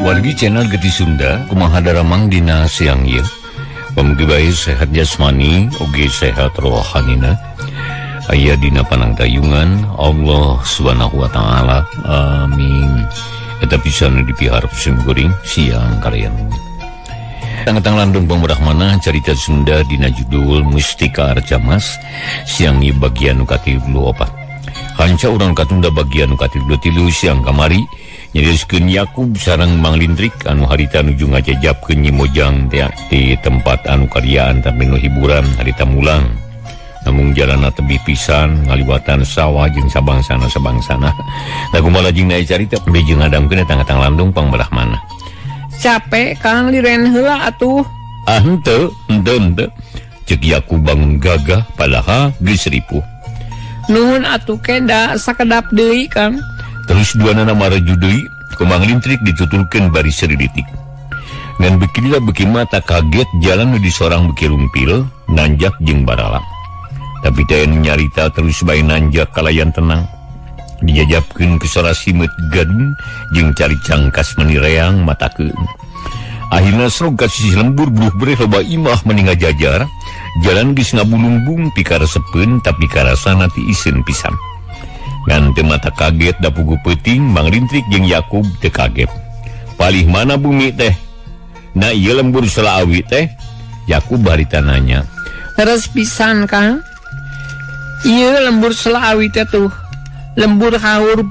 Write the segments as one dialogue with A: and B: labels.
A: Wargi channel Geti Sunda kumaha daramang dina siang ieu. Pamugi bae sehat jasmani oge sehat rohanina. Aya dina panangtayungan Allah Subhanahu wa taala. Amin. Eta pisan dipiharep simkuring siang kalian. Tang-tang landung pamurahmana carita Sunda dina judul Mustika Arcamas siang ieu bagian nu ka-34. Hanca urang katunda bagian nu ka-33 siang kamari nyarioskeun Yakub sareng Mang Lintrik anu harita nuju ngajajapkeun Nyi Mojang di tempat anu karyaan tapi nu hiburan harita mulang. Namun jalanna tebih pisan ngaliwatan sawah jeung sabangsana-sabangsana. Da kumaha jeung nae carita beje ngadamkeun tang-tang landung pangberahmana.
B: Capek Kang liren heula atuh.
A: Ah henteu, henteu henteu. Ceuk Yakub bangun gagah padahal geus ripuh.
B: Nuhun atuh keda sakedap deui Kang.
A: Terus duanana maraju deui, ku Mang Lintrik ditutulkeun bari serilitik. Ngan beuki lila beuki mata kaget jalan nu disorang beuki rumpil, nanjak jeung barala. Tapi teh nu nyarita terus bae nanjak kalayan tenang. Dijajapkeun ku sora simeut gadung jeung cari cangkas meni reang matakeun. Akhirna srog ka sisi lembur buruh bereh loba imah meni ngajajar, jalan geus ngabulungbung pikaresepeun tapi karasana ti iseun pisan. Ngan teu mata kaget da pugu peuting Mang Lintrik jeung Yakub teu kaget. Palih mana bumi teh? Na ieu lembur Selaawi teh? Yakub harita nanya.
B: Leres pisan Kang. Ieu lembur Selaawi teh tuh. Lembur haur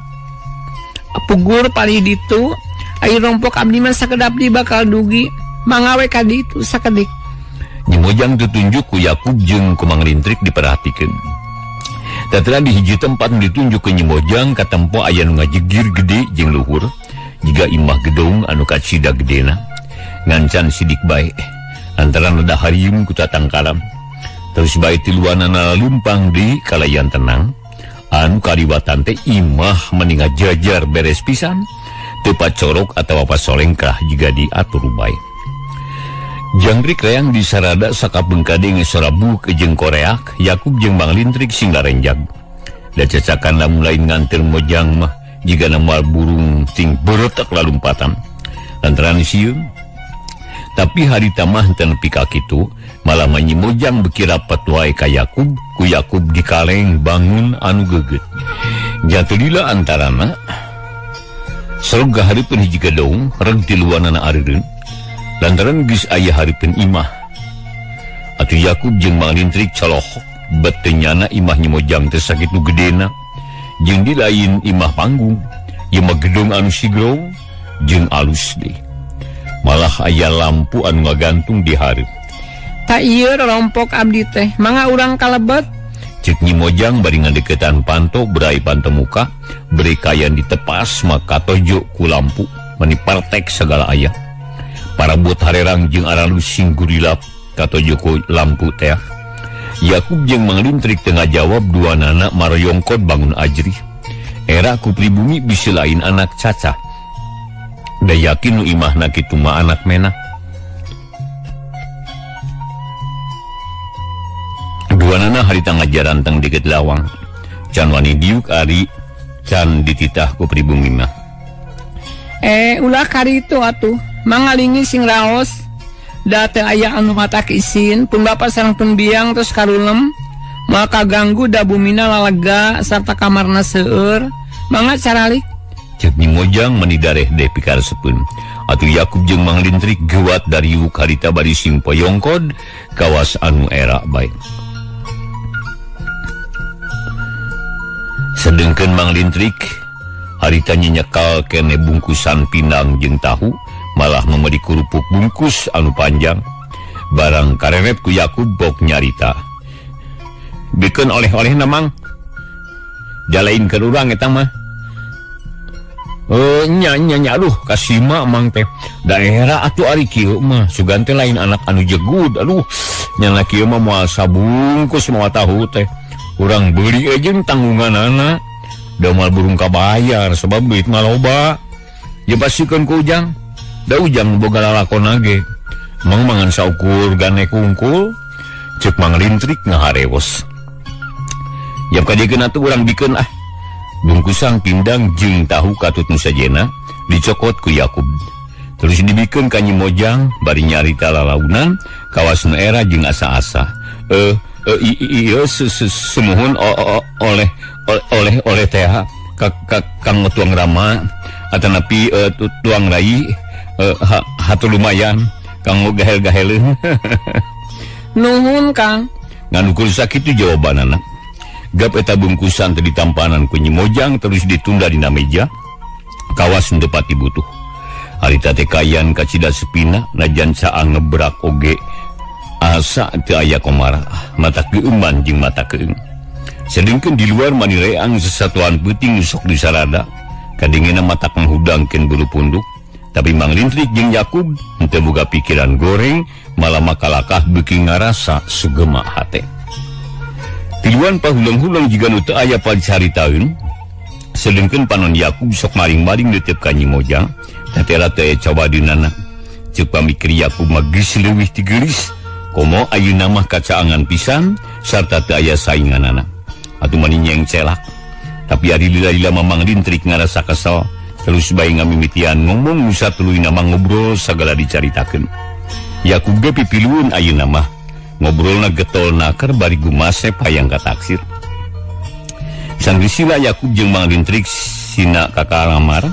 B: pugur palih ditu. Ari rompok abdi mah sakedap di bakal dugi. Mangga we ka ditu sakedik.
A: Nyi Mojang tutunjuk ku Yakub jeung ku Mang Lintrik diperhatikeun. Tatela di hiji tempat nu ditunjuk ke Nyi Mojang katempo aya nu ngajegir gede jeung luhur jiga imah gedung anu kacida gedena ngancan sidik bae lantaran leda harium ku tatangkalam terus bae tiluanana lumpang di kalayan tenang anu kaliwatan teh imah meni ngajajar beres pisan teu pacorok atawa pasolengkah jiga diatur bae. Jangkrik reang disarada sakapeung kadenge sora buk jeung koreak Yakub jeung Mang Lintrik sing larenjag. Da cacakan lamun lain nganteur Mojang mah jigana moal burung ting beretek lalumpatan. Lantaran sieun. Tapi harita mah teu nepi ka kitu, malah mah Nyi Mojang beuki rapat wae ka Yakub, ku Yakub dikaleng bangun anu geugeut. Jatuh lila antarana sareng hareupeun hiji gedong reg tiluanana areureun. Lantaran geus aya hareupeun imah. Atuh Yakub jeung Mang Lintrik colohok bet teu nyana imah Nyi Mojang teh sakitu gedena. Jeung di lain imah panggung, ieu mah gedung anu sigrong jeung alus deui. Malah aya lampu anu ngagantung di hareup.
B: Ta ieu rompok abdi teh, mangga urang kalebet.
A: Ceuk Nyi Mojang bari ngadeukeutan panto berai panto muka, beri kayan ditepas maka tojo ku lampu meni partek segala aya. Parabot harerang jeung aralus sing gurilap katojo ku lampu teh. Yakub jeung Mang Lintrik teu ngajawab duanana maroyongkot bangun ajrih. Era ku pribumi bisi lain anak caca. Da yakin nu imahna kitu mah anak mena. Duanana harita ngajaran teng deukeut lawang. Can wani diuk ari can dititah ku pribumi mah.
B: Ulah karitu atuh. Mangalingi sing raos da teu aya anu matak isin pun bapa sareng pun biang terus karulem maka ganggu da bumina lalega sarta kamarna seueur mangga caralik.
A: Ceuk Nyi Mojang meni dareh deh pikaresepeun. Atuh Yakub jeung Mang Lintrik geuwat dariuk harita bari sing poyongkod kawas anu era bae. Sedengkeun Mang Lintrik harita nyekal kene bungkusan pindang jeung tahu malah memedi kerupuk bungkus anu panjang. Barang kareret ku Yakub bok nyarita. Bikeun oleh-oleh na Mang. Jalain ke urang eta mah. Nya nya nya aduh kasima Mang teh. Daerah atuh ari kieu mah sugan teh lain anak anu jegud. Aduh nya kieu mah moal sabungkus moal tahu teh. Urang beuli jeung tanggunganana. Da moal burung kabayar sebab duit mah loba. Ya pasikeun ku Ujang. Da Ujang boga lalakon ge. Mang mangan saukur gane kungkul. Ceuk Mang Lintrik ngaharewos. Jam kadiekeun atuh urang bikeun ah. Bungkusan pindang jeung tahu katut nu sajena dicokot ku Yakub. Terus dibikeun ka Nyi Mojang bari nyarita lalaunan kawas nu era jeung asa-asa. Ieu sumuhun oleh oleh oleh teh ka Kang Tuang Rama atanapi Tuang Rai hatur lumayan kanggo gahel-gaheleun.
B: Nuhun Kang.
A: Ngan ukur sakitu jawabanana. Gap eta bungkusan teh ditampanan ku Nyi Mojang terus ditunda dina meja kawas teu pati butuh. Harita teh kayan kacida sepina najan caang ngebrak oge asa teu aya komara mata keuman jeung mata keung. Sedengkeun di luar manireang sesatuan peuting sok disarada kadingeuna mata panghudangkeun bulu punduk. Tapi Mang Lintrik jeung Yakub henteu boga pikiran goreng malah makalakah beuki ngarasa sugema hate. Tiluan pahuleng-huleng jiga nu teu aya pacaritaeun. Sedengkeun panon Yakub sok maring-maring neuteup ka Nyi Mojang. Tatela teh coba dinana. Ceuk pamikir Yakub mah geus leuwih ti geulis. Komo ayeuna mah kacaangan pisan sarta teu aya sainganana. Atuh mani nyengcelak. Tapi ari lila-lila Mamang Lintrik ngarasa kesel. Terus bae ngamimitian ngomong nu satuluyna mah ngobrol sagala dicaritakeun. Yakub ge pipilueun ayeuna mah. Ngobrolna getol naker bari gumasep hayang kataksir. Sanggeus sila Yakub jeung Mang Lintrik sina ka kamar.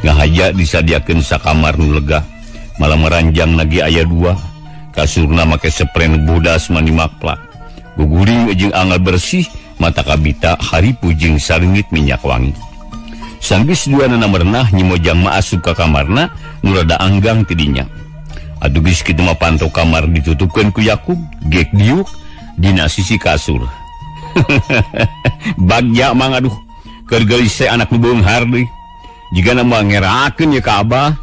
A: Ngahaja disadiakeun sakamar nu lega. Malah meranjang lagi aya dua. Kasurna make sepren bodas mani maplak. Guguring jeung anggal bersih, mata kabita haripu jeung saleungit minyak wangi. Sanggeus duanana merenah Nyi Mojang mah asup ka kamarna nu rada anggang ti dinya. Atuh geus kitu mah panto kamar ditutupkeun ku Yakub, gek diuk dina sisi kasur. Bagja mang aduh, keur geulis teh anak nu beunghar deui. Jika nama ngerakeun ya ka Abah.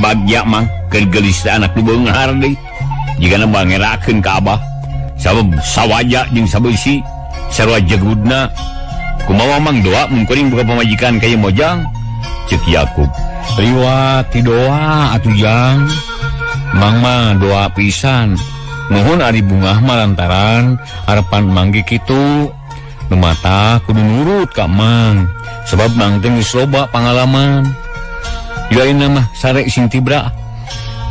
A: Bagja mang keur geulis teh anak nu beunghar deui. Jigana mah ngerakeun ka Abah. Sabab sawaja jeung sabeusi sarua jegudna. Kumaha mang doa mun kuring boga pamajikan ka Mojang? Ceuk Yakub. Riwat ti doa atuh Jang. Mang mah doa pisan. Nuhun ari bungah mah lantaran harapan mang ge kitu. Nu mata kudu nurut ka Mang. Sebab Mang teh geus loba pangalaman. Lain mah sare sing tibra.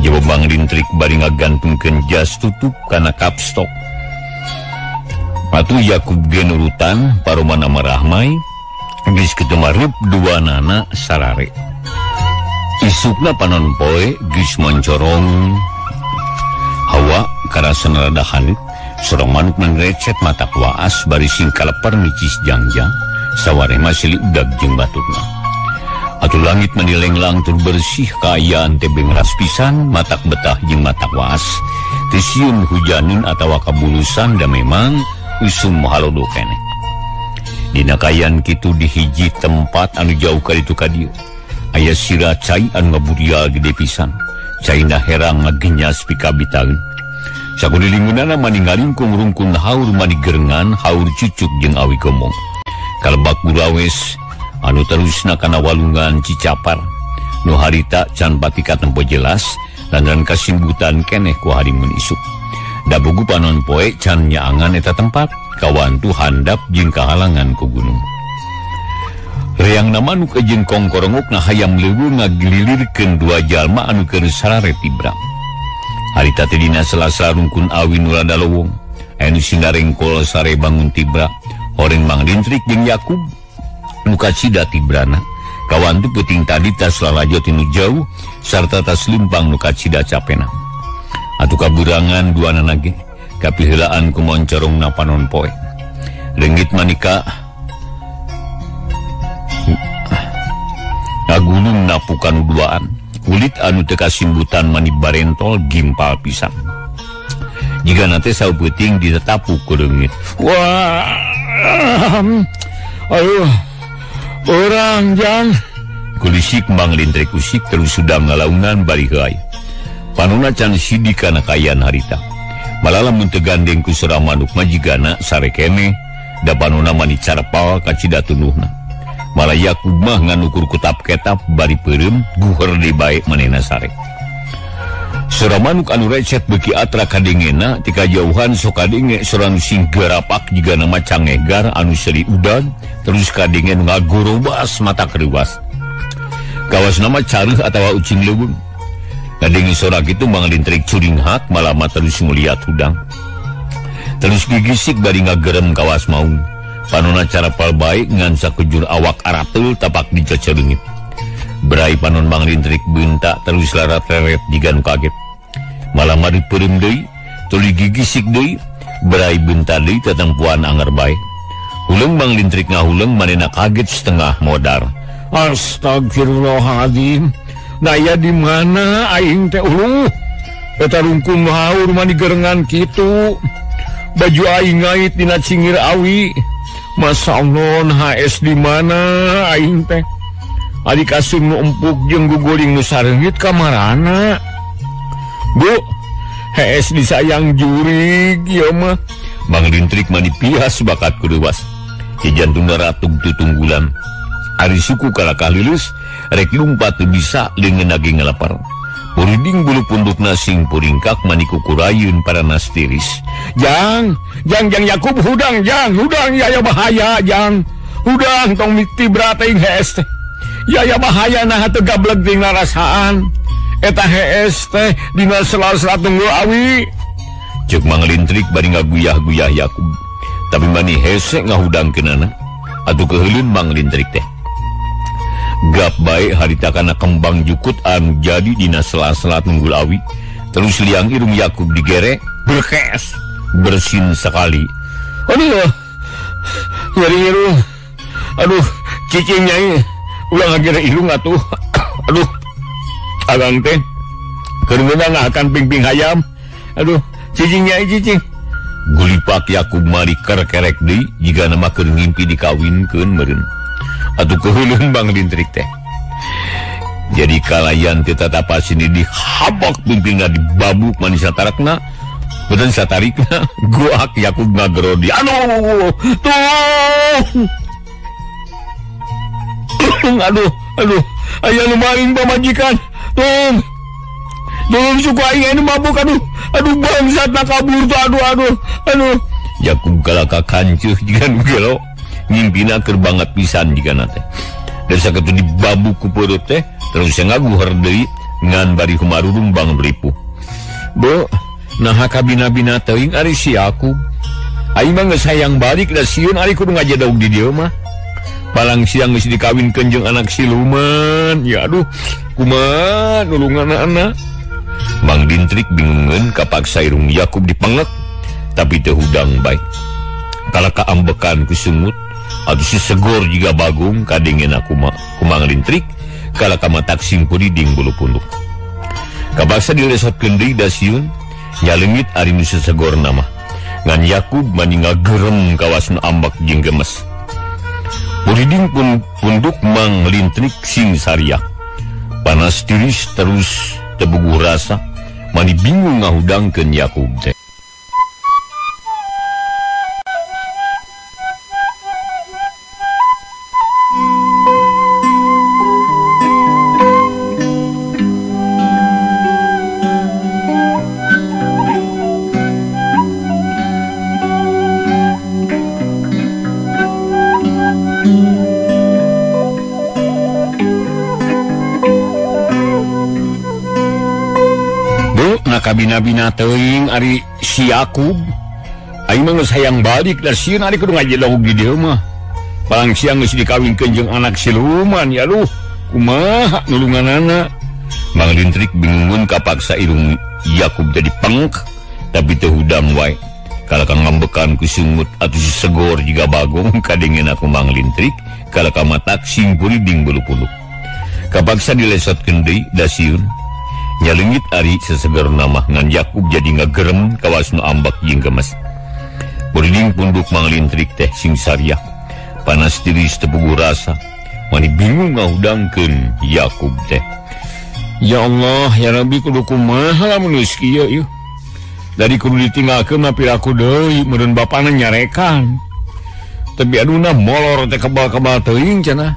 A: Jawab Mang Lintrik bari ngagantungkeun jas tutup kana kapstok. Patu Yakub ge nurutan paromana marahmai geus kitu mareup duanana sarare. Isukna panon poe geus moncorong. Hawa karasana rada haneut, sorong manuk mangrecet mata waas bari sing kaleper micis jangjang, sawareh mah silih udag jeung baturna. Atuh langit manilenglang tur bersih kaayaan tebing ras pisan matak betah jeung matak waas. Teu sieun hujaneun atawa kabulusan da memang usum halodo keneh. Dina kaayaan kitu di hiji tempat anu jauh ka ditu ka dieu. Aya sira cai anu ngaburial gede pisan. Caina herang ngagenyas pikabitaeun. Sakulilingeunana mani ngalingkung rungkun haur mani gerengan haur cucuk jeung awi gomong. Kalebak gurawes anu terusna kana walungan Cicapar nu harita can pati katempo jelas lantaran kasimbutan keneh ku harimun isuk. Da bugu panon poe can nyaangan eta tempat kawantu handap jeung kahalangan ku gunung. Reang manuk jeung kongkorongokna hayam leuweung ngagililirkeun dua jalma anu keur sarare tibra. Harita teh dina sela-sela rungkun awi nu rada lowong. Aya nu sinarengkol sare bangun tibra. Horeng Mang Lintrik jeung Yakub nu kacida tibrana. Kawantu peuting tadi tas lalajo tinu jauh sarta tas lempang nu kacida capena. Atuh kaburangan duanana ge kapiheulaan ku moncorongna panon poe. Leungit manika ngagulung napukan duaan. Kulit anu teu kasimbutan mani barentol gimpal pisan. Jigana teh saupeuting ditetapu ku leungit. Wah, aduh, orang jang. Kulisik Mang Lintrik usik terus sudah ngalaunan bari heuay. Panona can sidik kana kaayaan harita. Malah lamun teu gandeng ku sora manuk mah jigana sare keneh da panona mani carpal kacida tunduhna. Malah Yakub mah ngan ukur kutap-ketap bari peureum guher deui bae manehna sare. Sora manuk anu recet beuki atra kadengena ti kajauhan sok kadenge sora nu sing garapak jigana mah cangegar anu seuri udan terus kadenge nu ngagorobas mata kereuwas. Kawas nama careuh atawa ucing leuweung. Kadenge sora kitu Mang Lintrik curinghak malah mah terus nguliat hudang. Terus gigisik bari ngagerem kawas maung. Panona carapal bae ngan sakujur awak arateul tapak dicecereungit. Berai panon Mang Lintrik beunta terus larat reret jiga nu kaget. Malah mah dipeureum deui, tuluy gigisik deui, berai beunta deui tatempuan anger bae. Huleng Mang Lintrik ngahuleng manehna kaget setengah modar.
C: Astagfirullahaladzim. Nah ya di mana aing teh uluh. Eta rungkung haur mah digerengan kitu. Baju aing ngait dina cingir awi. Masa Allah HS di mana aing teh. Ari kasum nu empuk jeung guguring nu sareungit ka marana. Bu, HS disayang jurig ieu mah.
A: Mang Lintrik mah dipias bakat kuduwas. Jantungna ratug tutunggulan. Ari suku kalakah leuleus rek lumpat teu bisa leungeun lagi ngalapar. Puriding bulu pundukna sing puringkak mani kukurayun paranas tiris.
C: Jang, jang jang Yakub hudang jang, hudang yaya bahaya jang. Hudang tong mitibra teuing hees teh. Yaya bahaya nah teu gableg ting narasaan. Eta hees teh dina sela-sela tunggul awi.
A: Ceuk Mang Lintrik bari ngaguyah-guyah Yakub. Tapi mani hese ngahudangkeunana. Atuh keuheuleun Mang Lintrik teh. Gap bae harita kana kembang jukut anu jadi dina sela-sela tunggul awi. Terus liang irung Yakub digere berkes bersin sekali.
C: Aduh, nyeri irung. Aduh, cicing nyai. Ulah ngagere irung atuh. Aduh, agang teh keur meunang akan pingping hayam. Aduh, cicing nyai cicing.
A: Gulipak Yakub mari kerkerek deui jigana mah keur ngimpi dikawinkeun meureun. Atuh keuheuleun Mang Lintrik teh. Jadi kalayan teh tatapa sini dihabok pimpingna dibabuk manis satarakna. Beuteung satarikna guak Yakub ngagerodi.
C: Aduh, tuh. Aduh, aduh, aya nu maling pamajikan. Tuh. Tuh suku aing anu mabuk aduh. Aduh bangsat na kabur tuh aduh aduh. Aduh.
A: Yakub kalaka kanceuh jiga nu gelo. Ngimpina keur banget pisan jigana teh. Dan sakitu dibabuk ku peureup teh terus ngaguher deui ngan bari humarurung bang ripuh.
C: Bu, naha kabina-bina teuing ari si Yakub. Aing mah geus hayang balik da sieun ari kudu ngajedog di dieu mah. Palang siang geus dikawinkeun jeung anak siluman. Ya aduh, kumaha nulungan anak.
A: Mang Lintrik bingungeun kapaksa irung Yakub dipengek tapi teu hudang bae. Kalaka ambekan ku sungut atuh sesegor jiga Bagong kadengena kumang Lintrik kalaka matak sing puriding bulu punduk. Kapaksa dilesotkeun deui dasiun nyaleungit ari nu sesegor nama. Ngan Yakub mani ngagerem kawas nu ambek jeung gemes. Puriding pun punduk Mang Lintrik sing sariak. Panas tiris terus tebuguh rasa mani bingung ngahudangkeun Yakub teh.
C: Kabina-bina teuing ari si Yakub. Aing mah geus hayang balik da sieun ari kudu ngajedog di dieu mah. Palang siang geus dikawinkeun jeung anak siluman ya aduh. Kumaha nulunganana.
A: Mang Lintrik bingungun kapaksa irung Yakub jadi pengek tapi teu hudang wae. Kalaka ngambekan ku sungut atuh sesegor jiga Bagong kadengena ku Mang Lintrik kalaka matak sing puriding bulu punduk. Kapaksa dilesotkeun deui dasiun. Nyaleungit ari seseger nama ngan Yakub jadi ngagerem kawas nu ambek jeung gemes. Puriding punduk Mang Lintrik teh sing sariak. Panas tiris tepuguh rasa. Mani bingung ngahudangkeun Yakub teh.
C: Ya Allah, ya Rabbi kudu kumaha lamun geus kieu ieu. Dari kudu ditinggalkeun mah piraku deui meureun bapana nyarekan. Tapi aduna molor teh kebal-kebal teuing cenah.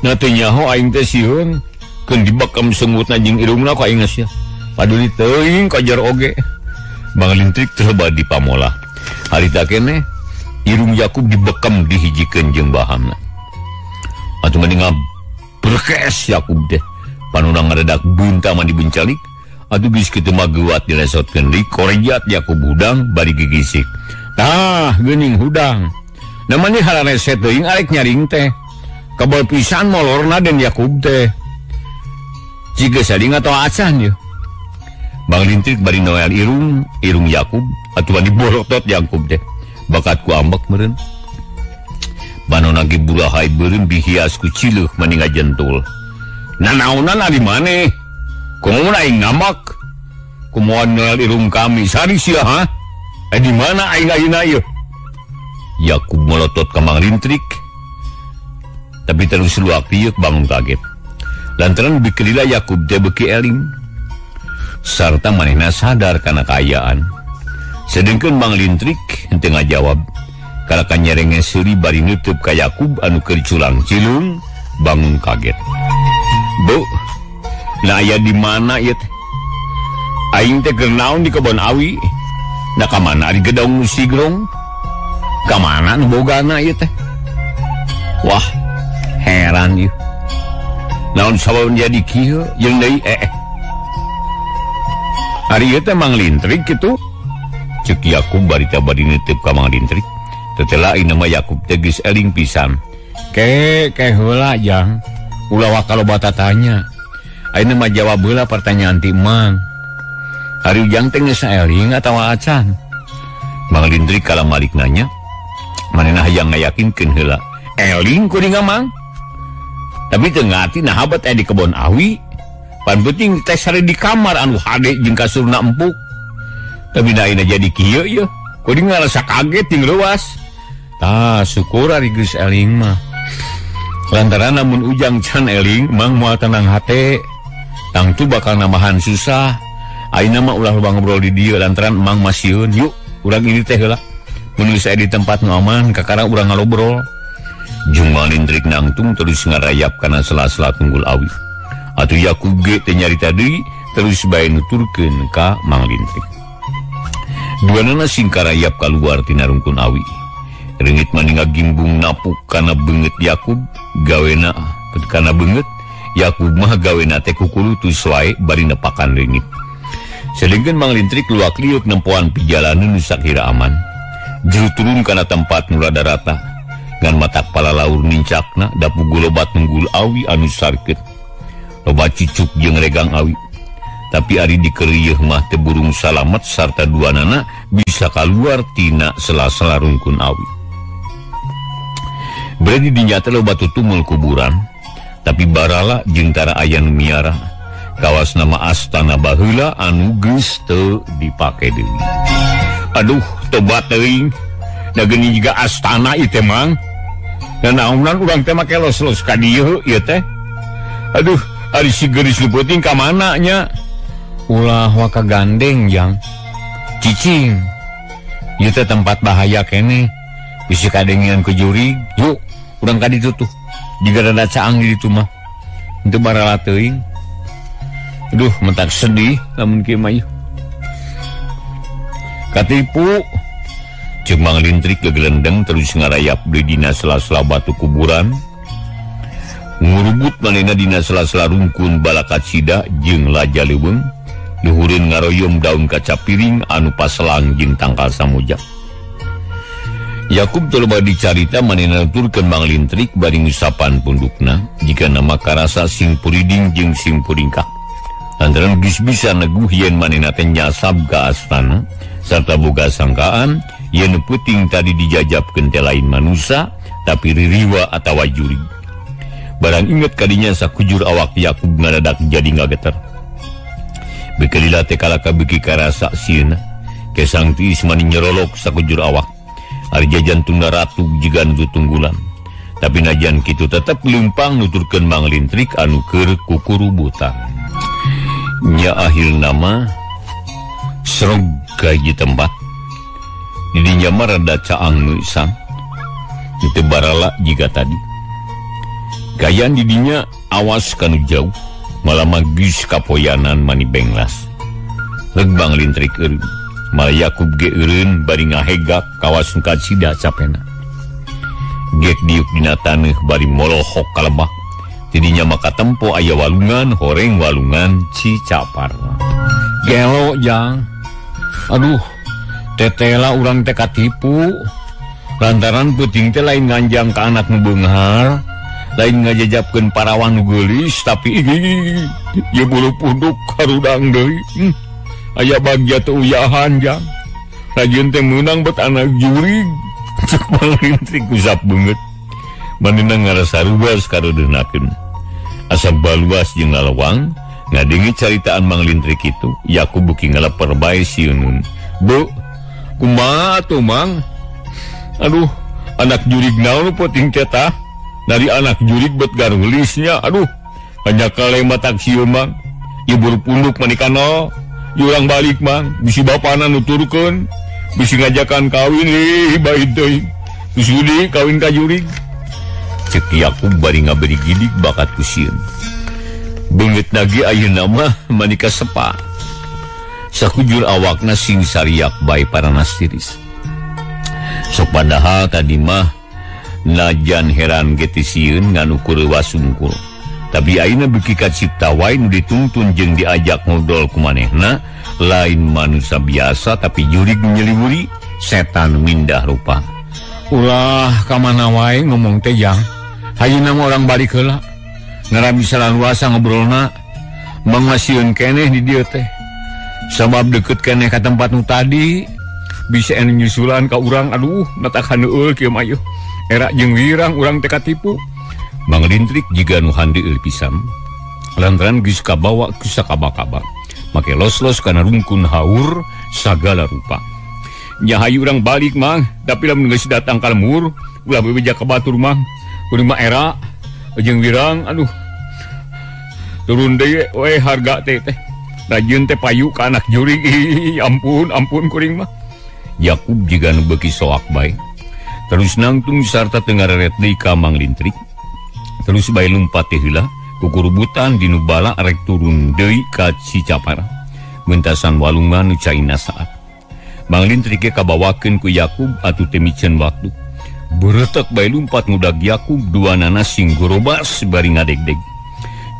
C: Na teu nyaho aing teh sieun keun dibekem sungutna jeung irungna ku aing geus paduli teuing kajar oge. Mang Lintrik teu badi pamolah. Harita keneh irung Yakub dibekem dihijikeun jeung bahamna. Atuh mending berkes Yakub teh. Panuna ngaredak bunta mah dibencalik. Atuh geus kitu mah geuwat dilesotkeun deui korejat Yakub hudang bari gigisik. Tah geuning hudang. Namanya harareset teuing arek nyaring teh. Kebal pisan molorna den Yakub teh. Jiga saling atawa acan yeuh. Bang Lintrik bari noel irung Yakub atuh bari borotot Yakub teh. Bakat ku ambek meureun. Banona ge burahai beureum dihias ku cileuh mani ngajentul. Nanaonan ari maneh? Kumaha aing ngambek? Kumaha noel irung kami sari sia ha? Di mana aing ayeuna ieu? Yakub melotot ka Mang Lintrik. Tapi terus luak liuk bangun kaget. Lantaran bikelila Yakub teh beuki eling. Sarta manehna sadar kana kaayaan. Sedengkeun Mang Lintrik henteu ngajawab. Kalakan nyerenge seuri bari neuteub ka Yakub anu keur culang-cilung bangun kaget. Bu, nah aya di mana ieu teh? Aing teh keur naon di kebon awi? Nah ka mana ari gedong nu sigrong? Ka mana nu bogana ieu teh? Wah, heran ieu. Naon sabab jadi kieu jeung deui Ari ieu teh Mang Lintrik kitu. Ceuk Yakub bari teh bari neuteub ka Mang Lintrik. Tetela ieu mah Yakub teh geus eling pisan. Ke heula jang. Ulah waka loba tatanya. Ayeuna mah jawab heula pertanyaan ti Mang. Ari ujang teh geus eling atawa acan? Mang Lintrik kala malik nanya. Manehna hayang ngayakinkeun heula. Eling kuring Mang. Tapi teu ngarti naha bet aya di kebon awi. Pan penting teh sare di kamar anu hade jeung kasurna empuk. Tapi da ayeuna jadi kieu ieu. Kuring ngarasa kaget jeung leuwas. Tah syukur ari geus eling mah. Lantaran lamun ujang can eling Mang moal tenang hate. Tangtu bakal nambahan susah. Ayeuna mah ulah loba ngobrol di dieu lantaran Mang masieun. Yuk urang ini teh heula. Mun geus aya di tempat nu aman kakara urang ngalobrol. Jeung Mang Lintrik nangtung terus ngarayap kana sela-sela tunggul awi. Atuh Yakub ge teh nyarita deui terus bae nuturkeun ka Mang Lintrik. Duanana sing karayap kaluar tina rungkun awi. Reungit mani ngagimbung napuk kana beungeut Yakub gawena kana beungeut Yakub mah gawena teh kukulutus wae bari nepakan reungit. Sedengkeun Mang Lintrik luak liuk nempoan pijalanan nu sakira aman. Jero turun kana tempat nu rada rata. Ngan matak palalaur nincakna dapugu lobat nunggul awi anu sarkeut. Loba cicuk jeung regang awi. Tapi ari dikeriyeuh mah teu burung salamet sarta duanana bisa kaluar tina sela-sela rungkun awi. Berarti dinyata loba tutumul kuburan, tapi barala jeung tara aya nu miara. Kawas nama astana baheula anu geus teu dipake deui. Aduh, tobat teuing. Da geuning jiga astana ieu teh Mang. Da naonan urang teh make los-los ka dieu ieu teh. Aduh, ari si geulis nu peuting ka mana nya? Ulah waka gandeng jang. Cicing. Ieu teh tempat bahaya keneh. Bisi kadengean ku jurig. Yuk, urang ka ditu tuh. Jiga rada caang di ditu mah. Henteu barala teuing. Aduh, mentak sedih lamun kieu mah ieu. Katipu. Ceuk Mang Lintrik gegelendeng terus ngarayap deui dina sela-sela batu kuburan. Ngurugut manehna dina sela-sela rungkun balakat sida jeung laja leuweung. Luhureun ngaroyom daun kaca piring anu paselang jeung tangkal samuja. Yakub teu loba dicarita manehna nuturkeun Mang Lintrik bari ngusapan pundukna jika nama karasa sing puriding jeung sing puringkah. Lantaran geus bisa neguh yen manehna teh nyasab ka astana sarta boga sangkaan yen peuting tadi dijajabkeun teh lain manusa tapi ririwa atawa jurig. Barang inget kadinya sakujur awak Yakub ngadadak jadi ngageter. Bekelila teh kalaka beuki karasa sieuna. Kesang tiis mani nyerolok sakujur awak. Ari jantungna ratu jiga nu tutunggulan.
A: Tapi najan kitu tetep leumpang nuturkeun Mang Lintrik anu keur kukurubutan. Nya akhirna mah serog ka hiji tempat. Di dinya mah rada caang neusan. Teu barala jiga tadi. Kayan di dinya awas kanu jauh, malah magis kapoyanan mani benglas. Reg Mang Lintrik eureun, malah Yakub ge eureun bari ngahegak kawas nu kacida capena. Gek diuk dina taneuh bari molohok ka lebak. Tidinya maka tempo aya walungan, horeng walungan Cicapar.
C: Gelo jang. Aduh, tetela urang teh katipu. Lantaran peuting teh lain nganjang ka anak nu beunghar, lain ngajajapkeun parawan nu geulis, tapi ieu bulu punduk harudang deui. Aya bagja teu uyahan jang. Rajin teh meunang bet anak jurig. Cek Mang Lintrik usap beungeut. Manehna ngarasa ruas kareudenakeun. Asa baluas jeung lalawang ngadenge caritaan Mang Lintrik itu, Yakub beuki ngaleper bae sieuneun. Bu, kumaha atuh Mang? Aduh, anak jurig naon peuting teh tah? Dari anak jurig bet garulisnya. Aduh, hanya kale matak sieun Mang. Ieu buru punduk manikano. Jurang balik Mang, bisi bapana nuturkeun. Bisi ngajakan kawin ih bae deui. Sudi kawin ka jurig.
A: Cek Yakub bari ngaberi gidik bakat ku sieun. Beungeut nage ayeuna mah manika sepa. Sakujur awakna sing sariak bae paranas tiris. Sok padahal tadi mah najan heran ge teu sieun ngan ukur leuwas sungkul. Tapi ayeuna beuki kacipta wae nu dituntun jeung diajak ngobrol ku manehna lain manusia biasa tapi jurig nyeliwuri setan mindah rupa.
C: Ulah ka mana wae ngomong teh jang. Hayeuna mah urang balik heula. Ngara bisa laluasa ngobrolna. Mang masieun keneh di dieu teh. Sabab deukeut keneh ka tempat nu tadi bisa anu nyusulan ka urang. Aduh, matak haneueul kieu mah ieu. Era jeung wirang urang teh katipu.
A: Mang Lintrik jiga nu handeueul pisan. Lantaran geus kabawa ku sakaba-kaba. Make los-los kana rungkun haur sagala rupa.
C: Nya hayu urang balik Mang, tapi lamun geus datang ka lemur, ulah bebeja ka batur Mang. Kuring mah era jeung wirang, aduh. Turun deui we harga teh teh. Rajin teh payu ka anak jurig. Ih, ampun, ampun kuring mah.
A: Yakub jiga nu beuki soak bae. Terus nangtung sarta teu ngareret deui ka Mang Lintrik. Terus bae lumpat teh heula kukurubutan di nu bala rek turun deui ka Cicapar. Mentasan walungan nu caina saat. Mang Lintrik ge kabawakeun ku Yakub atuh teu miceun waktu. Beretek bae lumpat ngudag Yakub duanana sing gorobas bari ngadegdeg.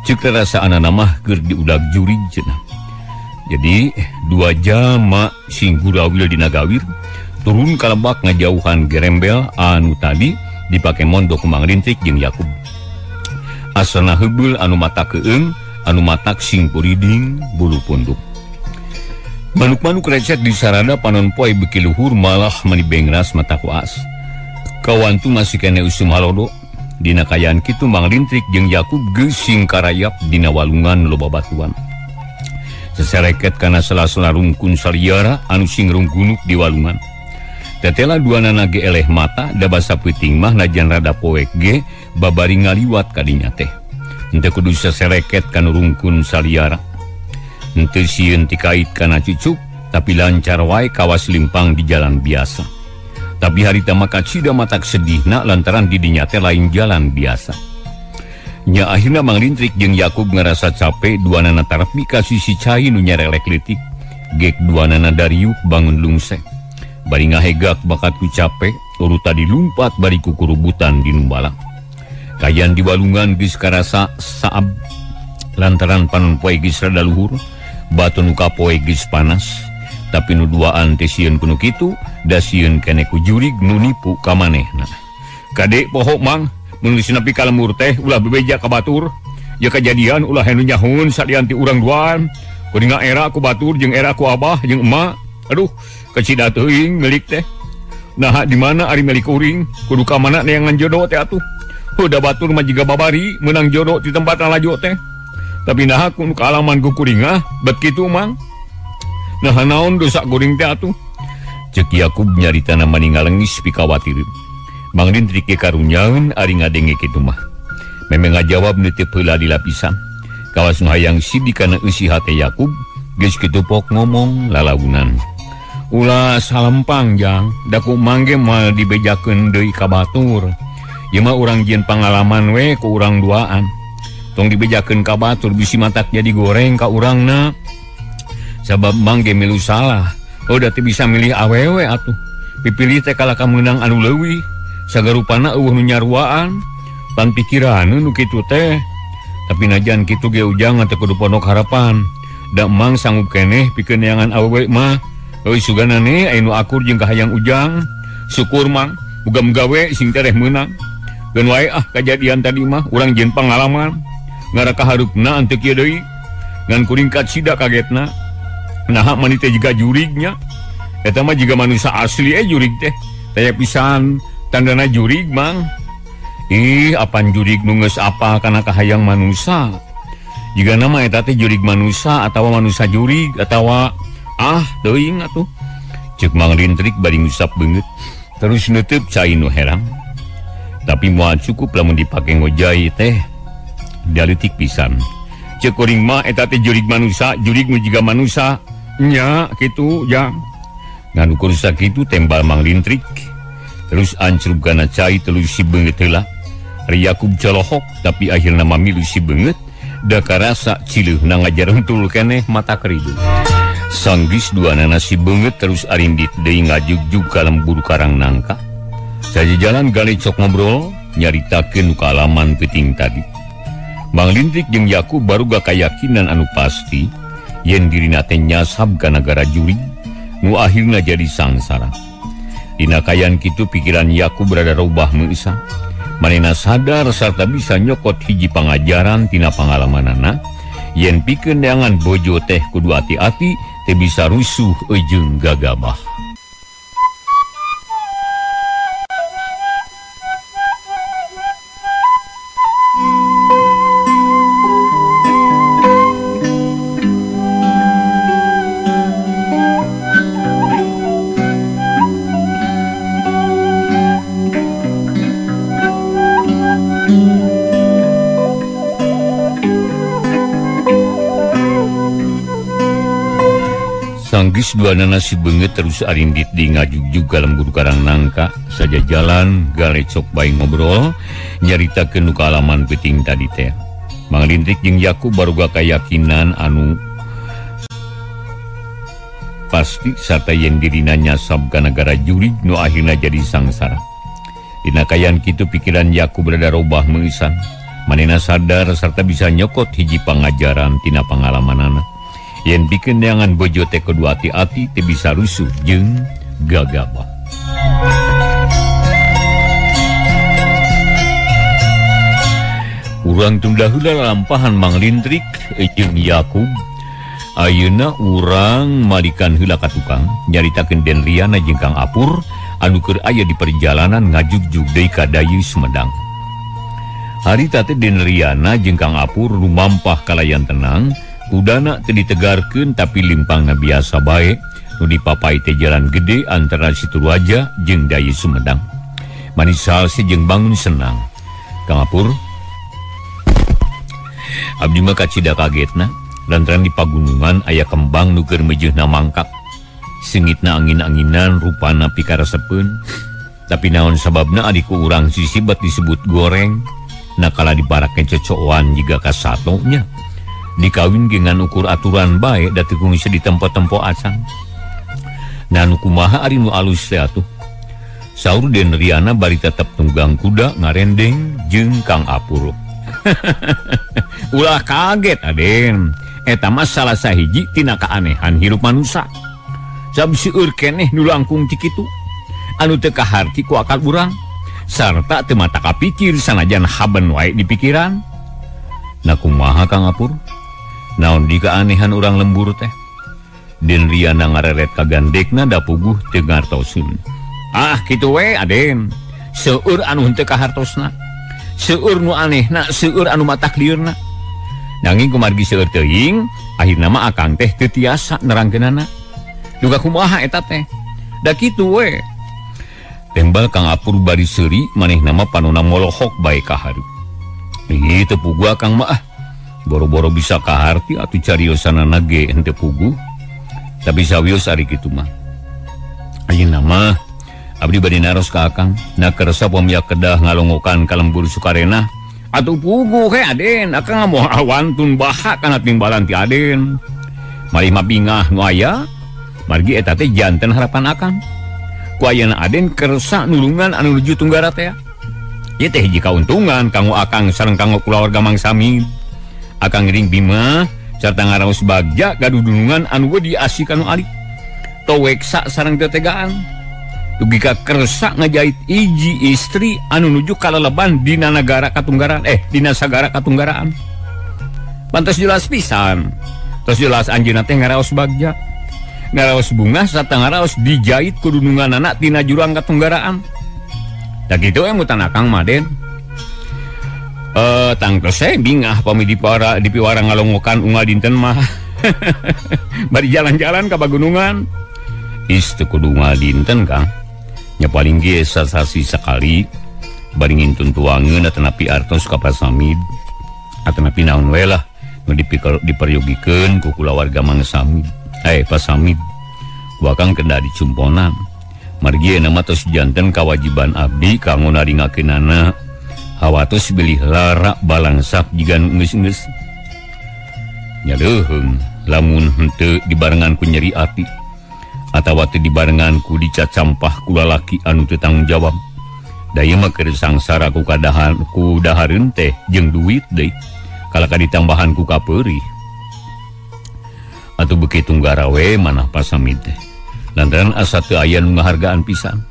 A: Ceuk rarasaanana mah keur diudag jurig cenah. Jadi dua jama sing gurawil dina gawir turun ka lebak ngajauhan gerembel anu tadi dipake mondok ku Mang Lintrik jeung Yakub. Asana heubeul anu mata keung, anu matak sing puriding bulu punduk. Manuk-manuk recet di sarada panon poe beuki luhur malah mani bengras mata kuas. Kawantu masih kene usum halodo. Dina kayaan kitu Mang Lintrik jeung Yakub geus sing karayap dina walungan loba batuan. Sesereket kana sela-sela rungkun saliara anu sing runggunuk di walungan. Tetela duanana ge eleh mata da basa peuting mah najan rada poek ge babari ngaliwat ka dinya teh. Henteu kudu sesereket kana rungkun saliara. Henteu sieun tikait kana cucuk tapi lancar wae kawas limpang di jalan biasa. Tapi harita mah kacida matak sedihna lantaran di dinya teh lain jalan biasa. Nya akhirna Mang Lintrik jeung Yakub ngarasa capek duanana tarepi ka sisi cai nu nyarelek leutik. Gek duanana dariuk bangun lungsek. Bari ngahegak bakat ku capek, urut tadi lumpat bari kukurubutan di numbala. Kayan di walungan geus karasa saab lantaran panon poe geus rada luhur, batu nu kapoe geus panas. Tapi nu duaan teh sieun kuno kitu, da sieun keneh ku jurig nu nipu ka manehna.
C: Kade poho Mang, mun geus nepi ka lemur teh ulah bebeja ka batur. Ya kajadian ulah nu nyahun salian ti urang duaan. Kuring era ku batur jeung era ku abah jeung emak. Aduh, kacida teuing milik teh. Nah, di mana ari milik kuring? Kudu ka mana neangan jodoh teh atuh. Udah batur mah jiga babari menang jodoh di tempat lalajo teh. Tapi nah kudu kaalaman ku kuring ah, bet kitu Mang. Nah naon dosa kuring teh atuh.
A: Cek Yakub nyaritana mani ngalengis pikawatireun. Mang Lintrik ge karunyaeun ari ngadenge kitu mah. Meme ngajawab nu teu peula dilapisan. Kawas nu hayang sidi kana eusi hate Yakub, geus kitu pok ngomong lalaunan. Ulah salempang jang, da ku mang ge moal dibejakeun deui ka batur. Ieu mah urang jieun pangalaman we ku urang duaan. Tong dibejakeun ka batur bisi matak jadi goreng ka urangna. Sabab mang ge milu salah. Oh da teu bisa milih awewe atuh. Pipilih teh kalah kameunang anu leuwih. Sagarupana eueuh nu nyaruaan. Pan pikiraneun nu kitu teh. Tapi najan kitu ge ujang teu kudu pondok harapan. Da mang sanggup keneh pikeun neangan awewe mah. Euy suganane aya nu akur jeung kahayang ujang. Syukur mang, muga-muga we sing tereh meunang. Geun wae ah kajadian tadi mah urang jieun pangalaman. Ngaraka harupna henteu kieu deui. Ngan kuring kacida kagetna. Naha mani teh jiga jurignya. Eta mah jiga manusia asli jurig teh. Taya pisan tandana jurig mang. Ih apan jurig nu geus apa kana kahayang manusia. Jiga nama eta teh jurig manusia atawa manusia jurig atawa ah teuing atuh. Ceuk Mang Lintrik bari ngusap beungeut terus neuteub cai nu herang. Tapi moal cukup lamun dipake ngojai teh. Dialeutik pisan. Ceuk kuring mah eta teh jurig manusia, jurig nu jiga manusia. Nya kitu jang. Ngan ukur sakitu tembal Mang Lintrik. Terus ancrub kana cai tuluy si beungeut heula. Ari Yakub colohok tapi akhirna mamilu si beungeut da karasa cileuhna ngajarentul keneh mata keridu. Sanggis duanana si beungeut terus arindit deui ngajugjug ka lembur karang nangka. Sajajalan galecok ngobrol nyaritakeun nu kaalaman peuting tadi. Mang Lintrik jeung Yakub baruga kayakinan anu pasti yen dirina teh nyasab ka nagara jurig nu akhirna jadi sangsara. Dina kayan kitu pikiran Yakub rada robah meusah. Manehna sadar sarta bisa nyokot hiji pangajaran tina pangalamanana yen pikeun neangan bojo teh kudu ati-ati teu bisa rusuh jeung gagabah. Sanggis duanana si beungeut terus arindit di ngajugjug ka lembur karang nangka. Saja jalan galecok bae ngobrol nyaritakeun nu kaalaman peuting tadi teh. Mang Lintrik jeung Yakub baruga kayakinan anu pasti sarta yen dirina nyasab ka nagara jurig nu akhirna jadi sangsara. Dina kayan kitu pikiran Yakub rada robah meusan. Manehna sadar sarta bisa nyokot hiji pangajaran tina pangalamanana. Yen pikeun neangan bojo teh kudu ati-ati teu bisa rusuh jeung gagabah. Urang tunda heula lampahan Mang Lintrik jeung Yakub. Ayeuna urang malikan heula ka tukang nyaritakeun Den Riana jeung Kang Apur anu keur aya di perjalanan ngajugjug deui ka Dayu Sumedang. Harita teh Den Riana jeung Kang Apur lumampah kalayan tenang. Kudana teu ditegarkeun tapi limpangna biasa bae nu dipapai teh jalan gede antara Situraja jeung Dayu Sumedang. Manis salse jeung bangun senang. Kang Apur, abdi mah kacida kagetna lantaran di pagunungan aya kembang nu keur meujeunna mangkak. Sengitna angin-anginan rupana pikarasepeun. Tapi naon sababna ari ku urang sisibat disebut goreng. Nakala diparake cocokan jiga kasatonya. Dikawin dengan ukur aturan bae da teu kungsi ditempo-tempo acan. Nah nu kumaha ari nu alus teh atuh. Saur Den Riana bari tetep tunggang kuda ngarendeng jeung Kang Apur. Ulah kaget Aden. Eta mah salah sahiji tina keanehan hirup manusia. Sab seueur keneh nu langkung ti kitu. Anu teu kaharti ku akal urang sarta teu mata kapikir sanajan haben wae di pikiran. Nah kumaha Kang Apur? Naon di keanehan urang lembur teh? Den Riana ngareret kagandekna da puguh teu ngartoseun. Ah kitu we Aden. Seueur anu henteu kahartosna. Seueur nu anehna, seueur anu matak liurna. Nanging kumargi seueur teuing, akhirna mah akang teh teu tiasa nerangkeunana. Duga kumaha eta teh? Da kitu we. Tembal Kang Apur bari seuri maneh nama panona molohok bae ka hareup. Ieu teu puguh Akang mah ah. Boro-boro bisa kaharti atuh cariosanana ge henteu puguh. Tapi sawios ari kitu mah. Ayeuna mah abdi bade naros ka Akang, na kersa pamia kedah ngalongokan ka lembur Sukarena. Atuh puguh he Aden, Akang moal awantun baha kana timbalan ti Aden. Malih mah bingah nu aya, margi eta teh janten harapan Akang. Ku ayeuna Aden kersa nulungan anu nuju Tunggara teh. Ieu teh hiji kauntungan kanggo Akang sareng kanggo kulawarga Mang Samid. Akang ngiring bima sarta ngaraos bagja gaduh dunungan anu we diasih kanu alit. Toweksa sareng tetegaan. Dugi ka kersa ngajait hiji istri anu nuju kaleleban dina nagara katunggaraan dina sagara katunggaraan. Pantes jelas pisan. Tos jelas anjeunna teh ngaraos bagja. Ngaraos bungah sarta ngaraos dijait ku dununganana tina jurang katunggaraan. Da kitu emutan Akang mah Den. Tangtos saya bingah pami dipiwara ngalongokan unggal dinten mah. Bari jalan-jalan ka pagunungan. Is teu kudu unggal dinten Kang. Nya paling ge sasasi sakali bari ngintun tuangeun atanapi artos ka Pasamid. Atanapi naon we lah nu diperyogikeun ku kulawarga Mang Samid. Pasamid. Ku Akang kedah dicumponan. Margi nama tos janten kawajiban abdi kanggo naringakeunana. Hawatos bilih lara balangsap jiga nu geus-geus. Nya leuheung lamun henteu dibarengan ku nyeri ati atawa teu dibarengan ku dicacampah ku lalaki anu teu tanggung jawab. Da ieu mah keur sangsara ku kadahan ku dahareun teh jeung duit deui kalaka ditambahan ku kapeurih. Atuh beuki Tunggara we manah Pasamid teh. Lantaran asa teu aya nu ngahargaan pisan.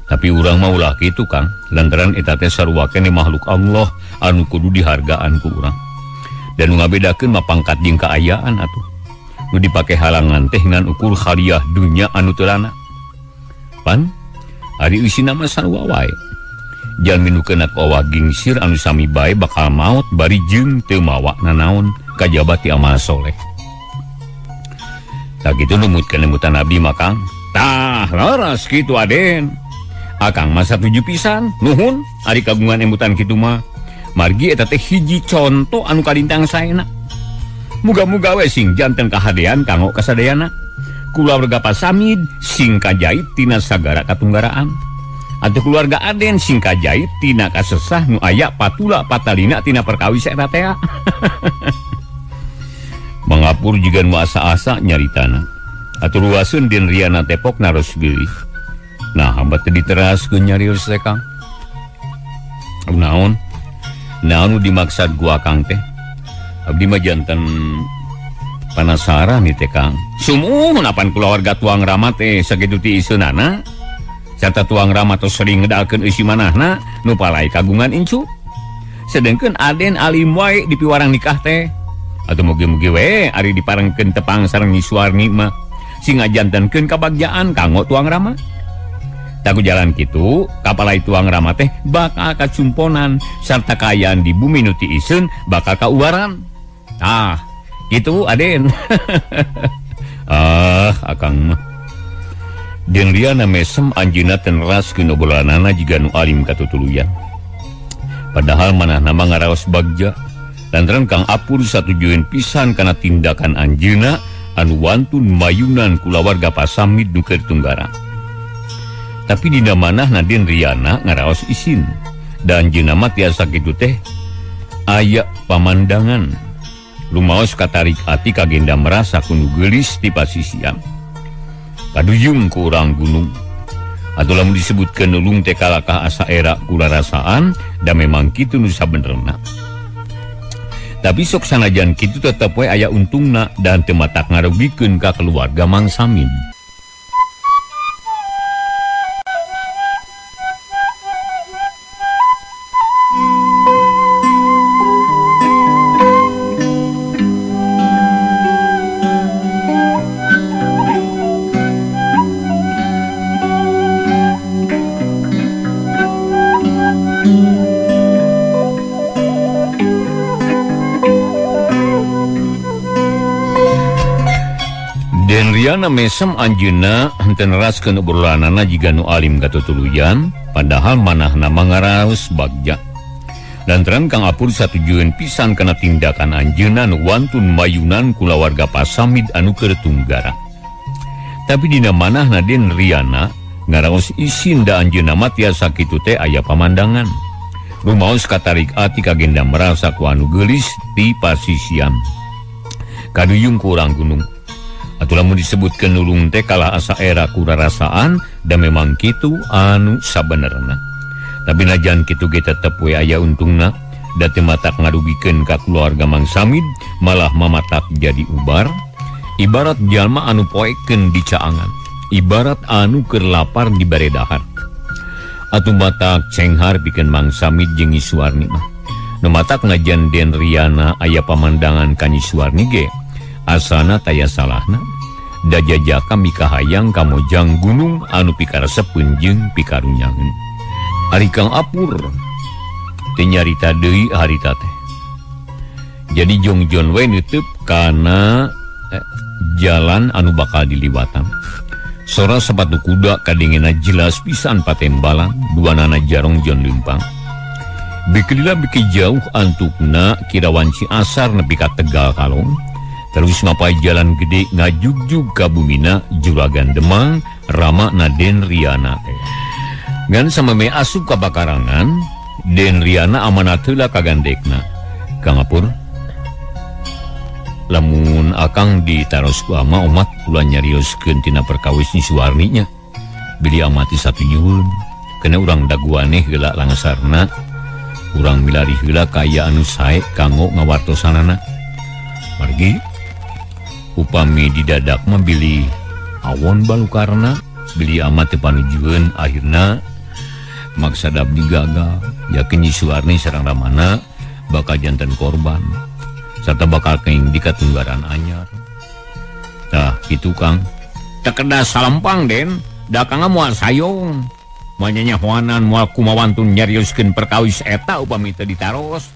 A: Tapi urang mah ulah kitu Kang, lantaran eta teh sarua keneh makhluk Allah anu kudu dihargaan ku urang. Dan nu ngabedakeun mah pangkat jeung kaayaan atuh. Nu dipake halangan teh ngan ukur khaliah dunya anu teu lana. Pan ari eusina mah sarua wae. Jalmi nu kena ku awah gingsir anu sami bae bakal maot bari jeung teu mawa nanaon kajaba ti amal soleh. Tah kitu numutkeun emutan abdi mah Kang. Tah leres kitu Aden. Akang mah satuju pisan, nuhun ari kagungan emutan kitu mah. Margi eta teh hiji conto anu kalintang saena. Muga-muga we sing janten kahadean kanggo kasadayana. Kulawarga Pasamid sing kajait tina sagara katunggaraan. Atuh keluarga Aden sing kajait tina kasesah nu aya patula patalina tina perkawis eta teh. Mangapur jiga nu asa-asa nyaritana. Atuh luaseun Den Riana tepok naros bilih. Nah, hamba teh diteraskeun nyarios teh Kang. Naon? Naon nu dimaksad ku Akang teh? Abdi mah janten panasaran nih teh Kang. Sumuhun apan kulawarga Tuang Rama teh sakitu ti iseunana. Sarta Tuang Rama tos sering ngedalkeun eusi manahna nu palai kagungan incu. Sedengkeun Aden alim wae dipiwarang nikah teh. Atuh mugi-mugi we ari diparengkeun tepang sareng Nyi Suwarni mah sing ngajantenkeun kabagjaan kanggo Tuang Rama. Taku jalan kitu, kapalai Tuang Rama teh bakal kacumponan sarta kaayaan di bumi nu tiiseun bakal kaubaran. Tah, kitu Aden. Ah, Akang mah. Den Riana mesem anjeunna teh neraskeun obrolanana jiga nu alim katutuluyan. Padahal manahna mah ngaraos bagja. Lantaran Kang Apur satujueun pisan kana tindakan anjeunna anu wantun mayunan kulawarga Pasamid nu keur Tunggara. Tapi dina manah Den Riana ngaraos isin dan anjeunna mah tiasa kitu teh aya pamandangan. Lumaos katarik ati kagenda merasa kudu geulis ti pasisian. Kaduyung ku urang gunung. Atuh lamun disebutkeun nulung teh kalakah asa era kularasaan da memang kitu nu sabenerna. Tapi sok sanajan kitu tetep we aya untungna dan teu matak ngarugikeun ka keluarga Mang Samin. Den Riana mesem anjeunna henteu neraskeun obrolanana jiga nu alim katutuluyan, padahal manahna mangaraos bagja. Lantaran Kang Apur satujueun pisan kana tindakan anjeunna nu wantun mayunan kulawarga Pasamid anu keur tunggara. Tapi dina manahna Den Riana ngaraos isin da anjeunna mah tiasa kitu teh aya pamandangan. Rumaos katarik ati kagenda merasa ku anu geulis di pasisian. Kaduyung ku urang gunung. Atuh lamun disebutkeun nulung teh kalah asa era kurarasaan da memang kitu anu sabenerna. Tapi najan kitu ge tetep we aya untungna, da teu matak ngarugikeun ka keluarga Mang Samid, malah mamatak jadi ubar. Ibarat jalma anu poekeun di caangan, ibarat anu keur lapar di bare dahar. Atuh matak cenghar pikeun Mang Samid jeung Nyi Suwarni mah. Nu matak najan Den Riana aya pamandangan ka Nyi Suwarni ge asana taya salahna. Da jajaka mikahayang ka mojang gunung anu pikaresepeun jeung pikarunyangeun. Ari Kang Apur teu nyarita deui harita teh. Jadi jongjon we neuteub kana jalan anu bakal diliwatan. Sora sepatu kuda kadengena jelas pisan patembalan, duanana jarong jon leumpang. Beuki lila beuki jauh antukna kira wanci asar nepi ka Tegal Kalong. Terus mapai jalan gede ngajugjug ka bumina Juragan Demang Rama Naden Riana teh. Ngan sameme asup ka bakarangan, Den Riana amanat heula ka gandekna. Kang Apur, lamun akang ditaros ku ama omat kula nyarioskeun tina perkawis Nyi Suwarni nya. Bilih amati satujueun, kena urang daguaneh heula langsarna, urang milari heula kaya anu sae kanggo ngawartosanana. Margi upami didadak mah bilih awon balukarna, bilih amat teu panujueun akhirna maksad abdi gagal. Yakin Nyi Suwarni sareng ramana bakal janten korban sarta bakal keing di katunggaran anyar. Tah kitu Kang. Teu kedah salempang Den, da Kang moal sayong. Moal nyanyahoanan moal kumawantun nyarioskeun perkawis eta upami teu ditaros.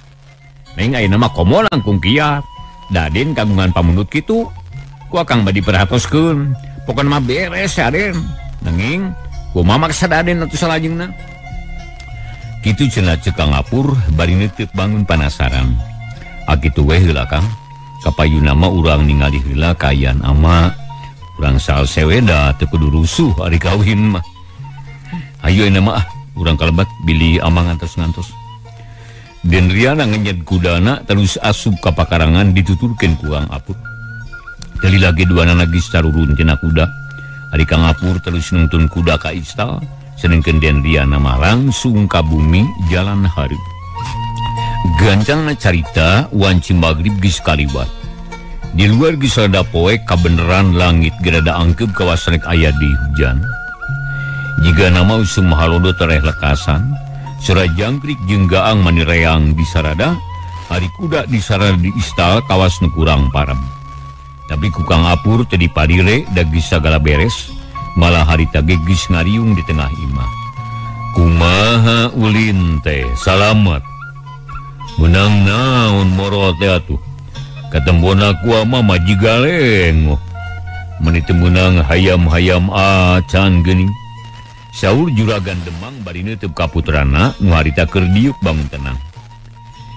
A: Neng ayeuna mah komo langkung kiat. Da Den kagungan pamundut kitu. Ku akang bade diperhatoskeun. Pokona mah beres ya Den. Nanging kumaha maksad Aden atuh salajengna? Kitu cenah ceuk Kang Apur bari neuteuk bangun panasaran. Akitu we heula Kang. Kapayuna mah urang ningali heula kaayaan ama. Urang salse we da teu kudu rusuh ari kawin mah. Hayu ayeuna mah urang kalebat bilih ama ngantos-ngantos. Den Riana ngenyed kudana terus asup ka pakarangan dituturkeun ku Kang Apur. Teu lagi duanana geus tarurun tina kuda. Ari Kang Apur terus nungtun kuda ka istal, sedengkeun Den Riana mah langsung ka bumi jalan hareup. Gancangna carita wanci magrib geus kaliwat. Di luar geus rada poek kabeneran langit gerada angkeup kawasan rek aya di hujan. Jiga nama usum halodo tereh lekasan, sora jangkrik jeung gaang manireang di sarada, ari kuda di sarada di istal kawas nu kurang parem. Tapi ku Kang Apur teu dipadire da geus sagala beres, malah harita ge geus ngariung di tengah imah. Kumaha ulin teh salamet. Menang naon moro teh atuh. Katembona ku ama majiga lengoh. Meuni teu meunang hayam-hayam acan geuning. Saur Juragan Demang bari neuteub ka putrana nu harita keur diuk bangun tenang.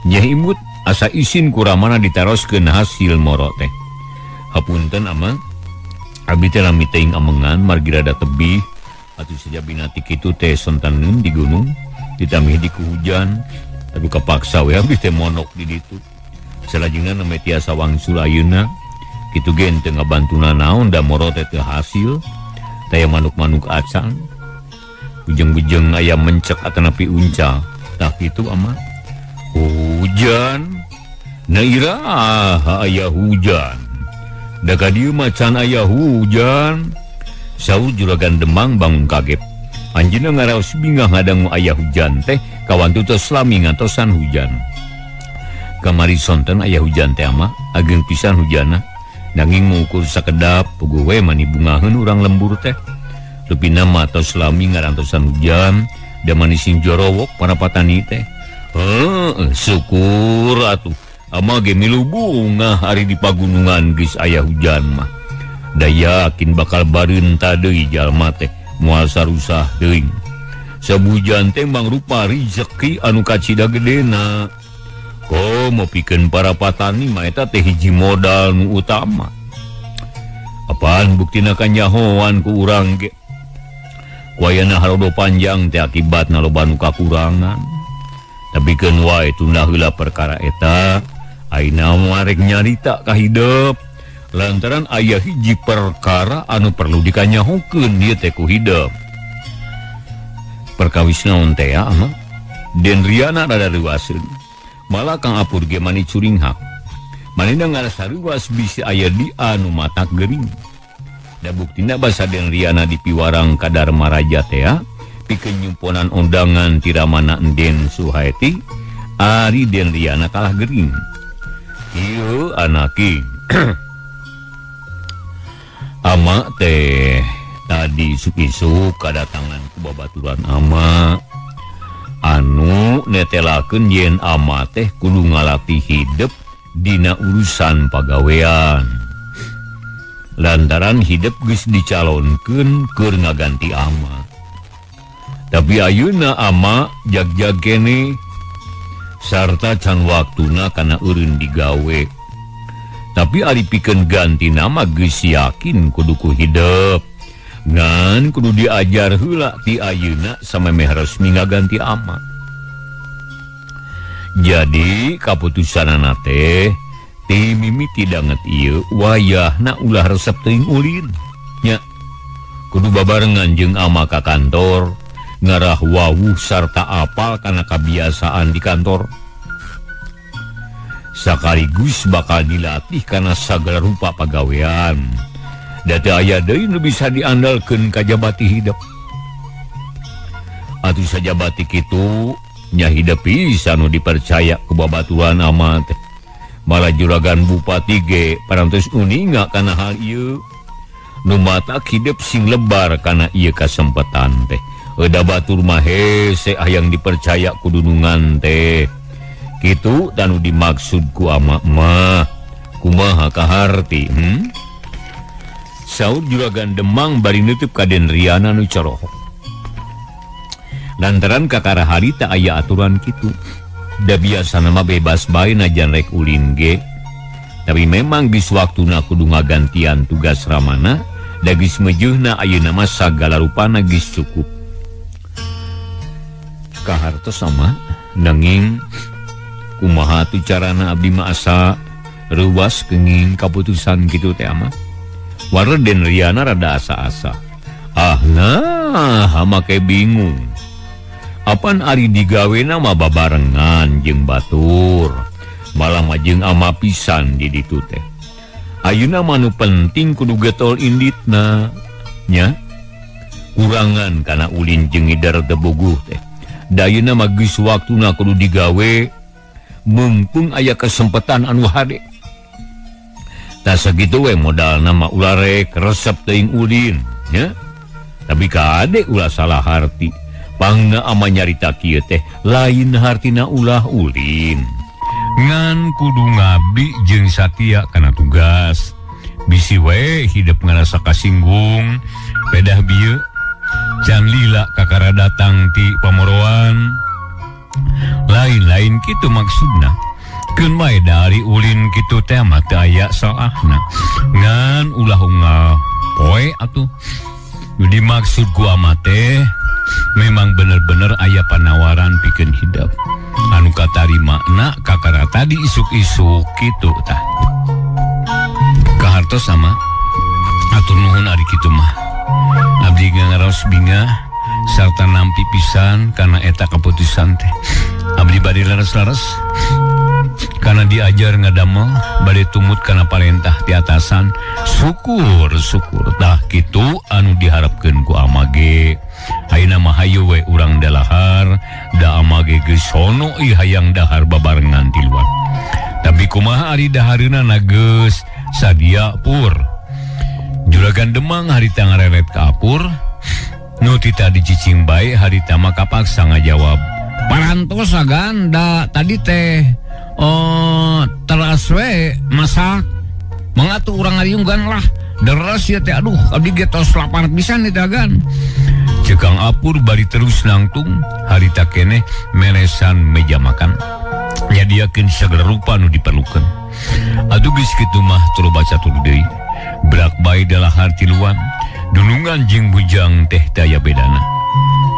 A: Nyeh imut asa isin ku ramana ditaroskeun hasil moro teh. Hapunten ama, abdi teh lami teuing amengan margi rada tebih atuh sajabina ti kitu teh sonteneun di gunung ditambih di ku hujan aduh kapaksa we abdi teh monok di ditu. Salajengna name tiasa wangsul ayeuna kitu ge teu ngabantuna naon da moro teh teu hasil taya manuk-manuk acan bujeng-bujeng aya mencek atanapi uncal. Tah kitu ama hujan na iraha aya hujan. Da ka dieu mah can aya hujan. Saur Juragan Demang bangun kaget. Anjeunna ngaraos bingah ngadangu aya hujan teh kawantu tos lami ngantosan hujan. Kamari sonten aya hujan teh ama ageng pisan hujanna. Nanging mengukur sakedap puguh we mani bungaheun urang lembur teh. Rupina mah tos lami ngarantosan hujan da mani sing jorowok para patani teh. Heuh, syukur atuh. Ama ge milu bungah ari di pagunungan geus aya hujan mah. Da yakin bakal bareunta deui jalma teh moal sarusah teuing. Sabujan teh mangrupa rezeki anu kacida gedena. Komo pikeun para patani mah eta teh hiji modal nu utama. Apaan buktina kanyahoan ku urang ge. Wayana harodo panjang teh akibatna loba nu kakurangan. Tapi keun wae tunda heula perkara eta, ayeuna mah rek nyarita ka hidep. Lantaran aya hiji perkara anu perlu dikanyahokeun ieu teh ku hidep. Perkawis naon teh ya, ama? Den Riana rada reuaseun. Malah Kang Apur ge mani curinghak. Manehna ngarasa reuas bisi aya di anu matak gering. Da buktina basa Den Riana dipiwarang ka Darmaraja teh ya, pikeun nyumponan undangan ti ramana Den Suhaeti, ari Den Riana kalah gering. Ieu anaki. Ama teh tadi isuk-isuk kadatangan ku babaturan ama anu netelakeun yen ama teh kudu ngalatih hidep dina urusan pagawean. Lantaran hidep geus dicalonkeun keur ngaganti ama. Tapi ayeuna ama jag-jag keneh sarta can waktuna kana eureun digawe. Tapi ari pikeun ganti nama geus yakin kudu ku hidep. Ngan kudu diajar heula ti ayeuna samemeh resmi ngaganti ama. Jadi kaputusanana teh ti mimiti danget ieu wayahna ulah resep teuing ulin. Nya kudu babarengan jeung ama ka kantor, ngarah wawuh sarta apal kana kabiasaan di kantor. Sakaligus bakal dilatih kana sagala rupa pagawean. Da teu aya deui nu bisa diandalkeun ka jabati hidep. Atuh sajabati kitu nya hidep pisan nu dipercaya ku babaturan ama teh. Malah juragan bupati ge parantos uninga kana hal ieu. Nu matak hidep sing lebar kana ieu kasempatan teh. Euda batur mah hese hayang dipercaya ku dunungan teh. Kitu tanu dimaksud ku ama mah. Kumaha kaharti? Saur juragan Demang bari nutup ka Den Riana nu corohok. Lantaran kakara harita aya aturan kitu. Da biasana mah bebas bae najan rek ulin ge. Tapi memang geus waktuna kudu ngagantian tugas ramana, da geus mejeuhna ayeuna mah sagala rupana geus cukup. Kahartos sama nanging kumaha tu carana abdi mah asa reuas kenging kaputusan kitu teh ama. Warna Den Riana rada asa-asa. Ah nah, make bingung. Apan ari digawena mah babarengan jeung batur. Malah mah jeung ama pisan di ditu teh. Ayeuna mah nu penting kudu getol inditna nya. Kurangan kana ulin jeung ngider teu boguh teh. Da ayeuna mah geus waktuna kudu digawe. Mumpung aya kesempatan anu hade. Tah sakitu we modalna mah ulah rek resep teuing ulin nya. Tapi kade ulah salah harti. Pangna ama nyarita kieu teh lain hartina ulah ulin. Ngan kudu ngabdi jeung satia kana tugas. Bisi we hidep ngarasa kasinggung, pedah bieu can lila kakara datang ti pamoroan. Lain-lain kitu maksudna. Keun bae dari ulin kitu teh mah teu aya salahna. Ngan ulah unggal poe atuh. Nu dimaksud ku ama teh memang bener-bener aya panawaran pikeun hidep. Anu katarimana kakara tadi isuk-isuk kitu tah. Kahartos sama atur nuhun ari kitu mah. Abdi ngaraos bingah sarta nampi pisan kana eta kaputusan teh. Abdi bade laras-laras karena diajar ngadamel bade tumut kana parentah ti atasan. Syukur-syukur tah kitu anu diharapkeun ku ama ge. Ayeuna mah hayu we urang dalahar, da ama ge geus sono ieu hayang dahar babarengan tiluan. Tapi kumaha ari dahareuna geus sadia pur. Juragan Demang harita ngareret ka Apur, nu ti tadi cicing bae harita mah kapaksa ngajawab.
B: Parantos agan da tadi teh oh teras we masak. Mangatuh urang ngariunggan lah. Deres ya teh aduh abdi ge tos lapar pisan eta gan.
A: Ceuk Kang Apur bari terus nangtung harita keneh meresan meja makan. Nyadiakeun sagala rupa nu diperlukeun. Atuh geus kitu mah tuluy baca tur deui. Brak bae dalahar tiluan, dunungan jeung bujang teh teu aya bedana.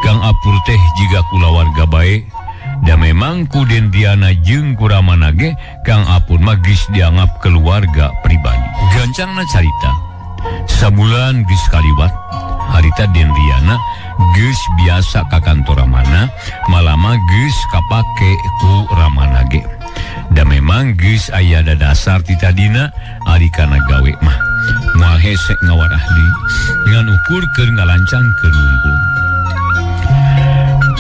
A: Kang Apur teh jiga kulawarga bae. Da memang ku Den Riana jeung ku Ramana ge Kang Apur mah geus dianggap keluarga pribadi. Gancangna carita, sabulan geus kaliwat, harita Den Riana geus biasa ka kantor Ramana, malama geus kapake ku Ramana ge. Da memang geus aya dasar ti tadina ari kana gawe mah. Moal hese ngawarah deui ngan ukur keur ngalancangkeun wungkul.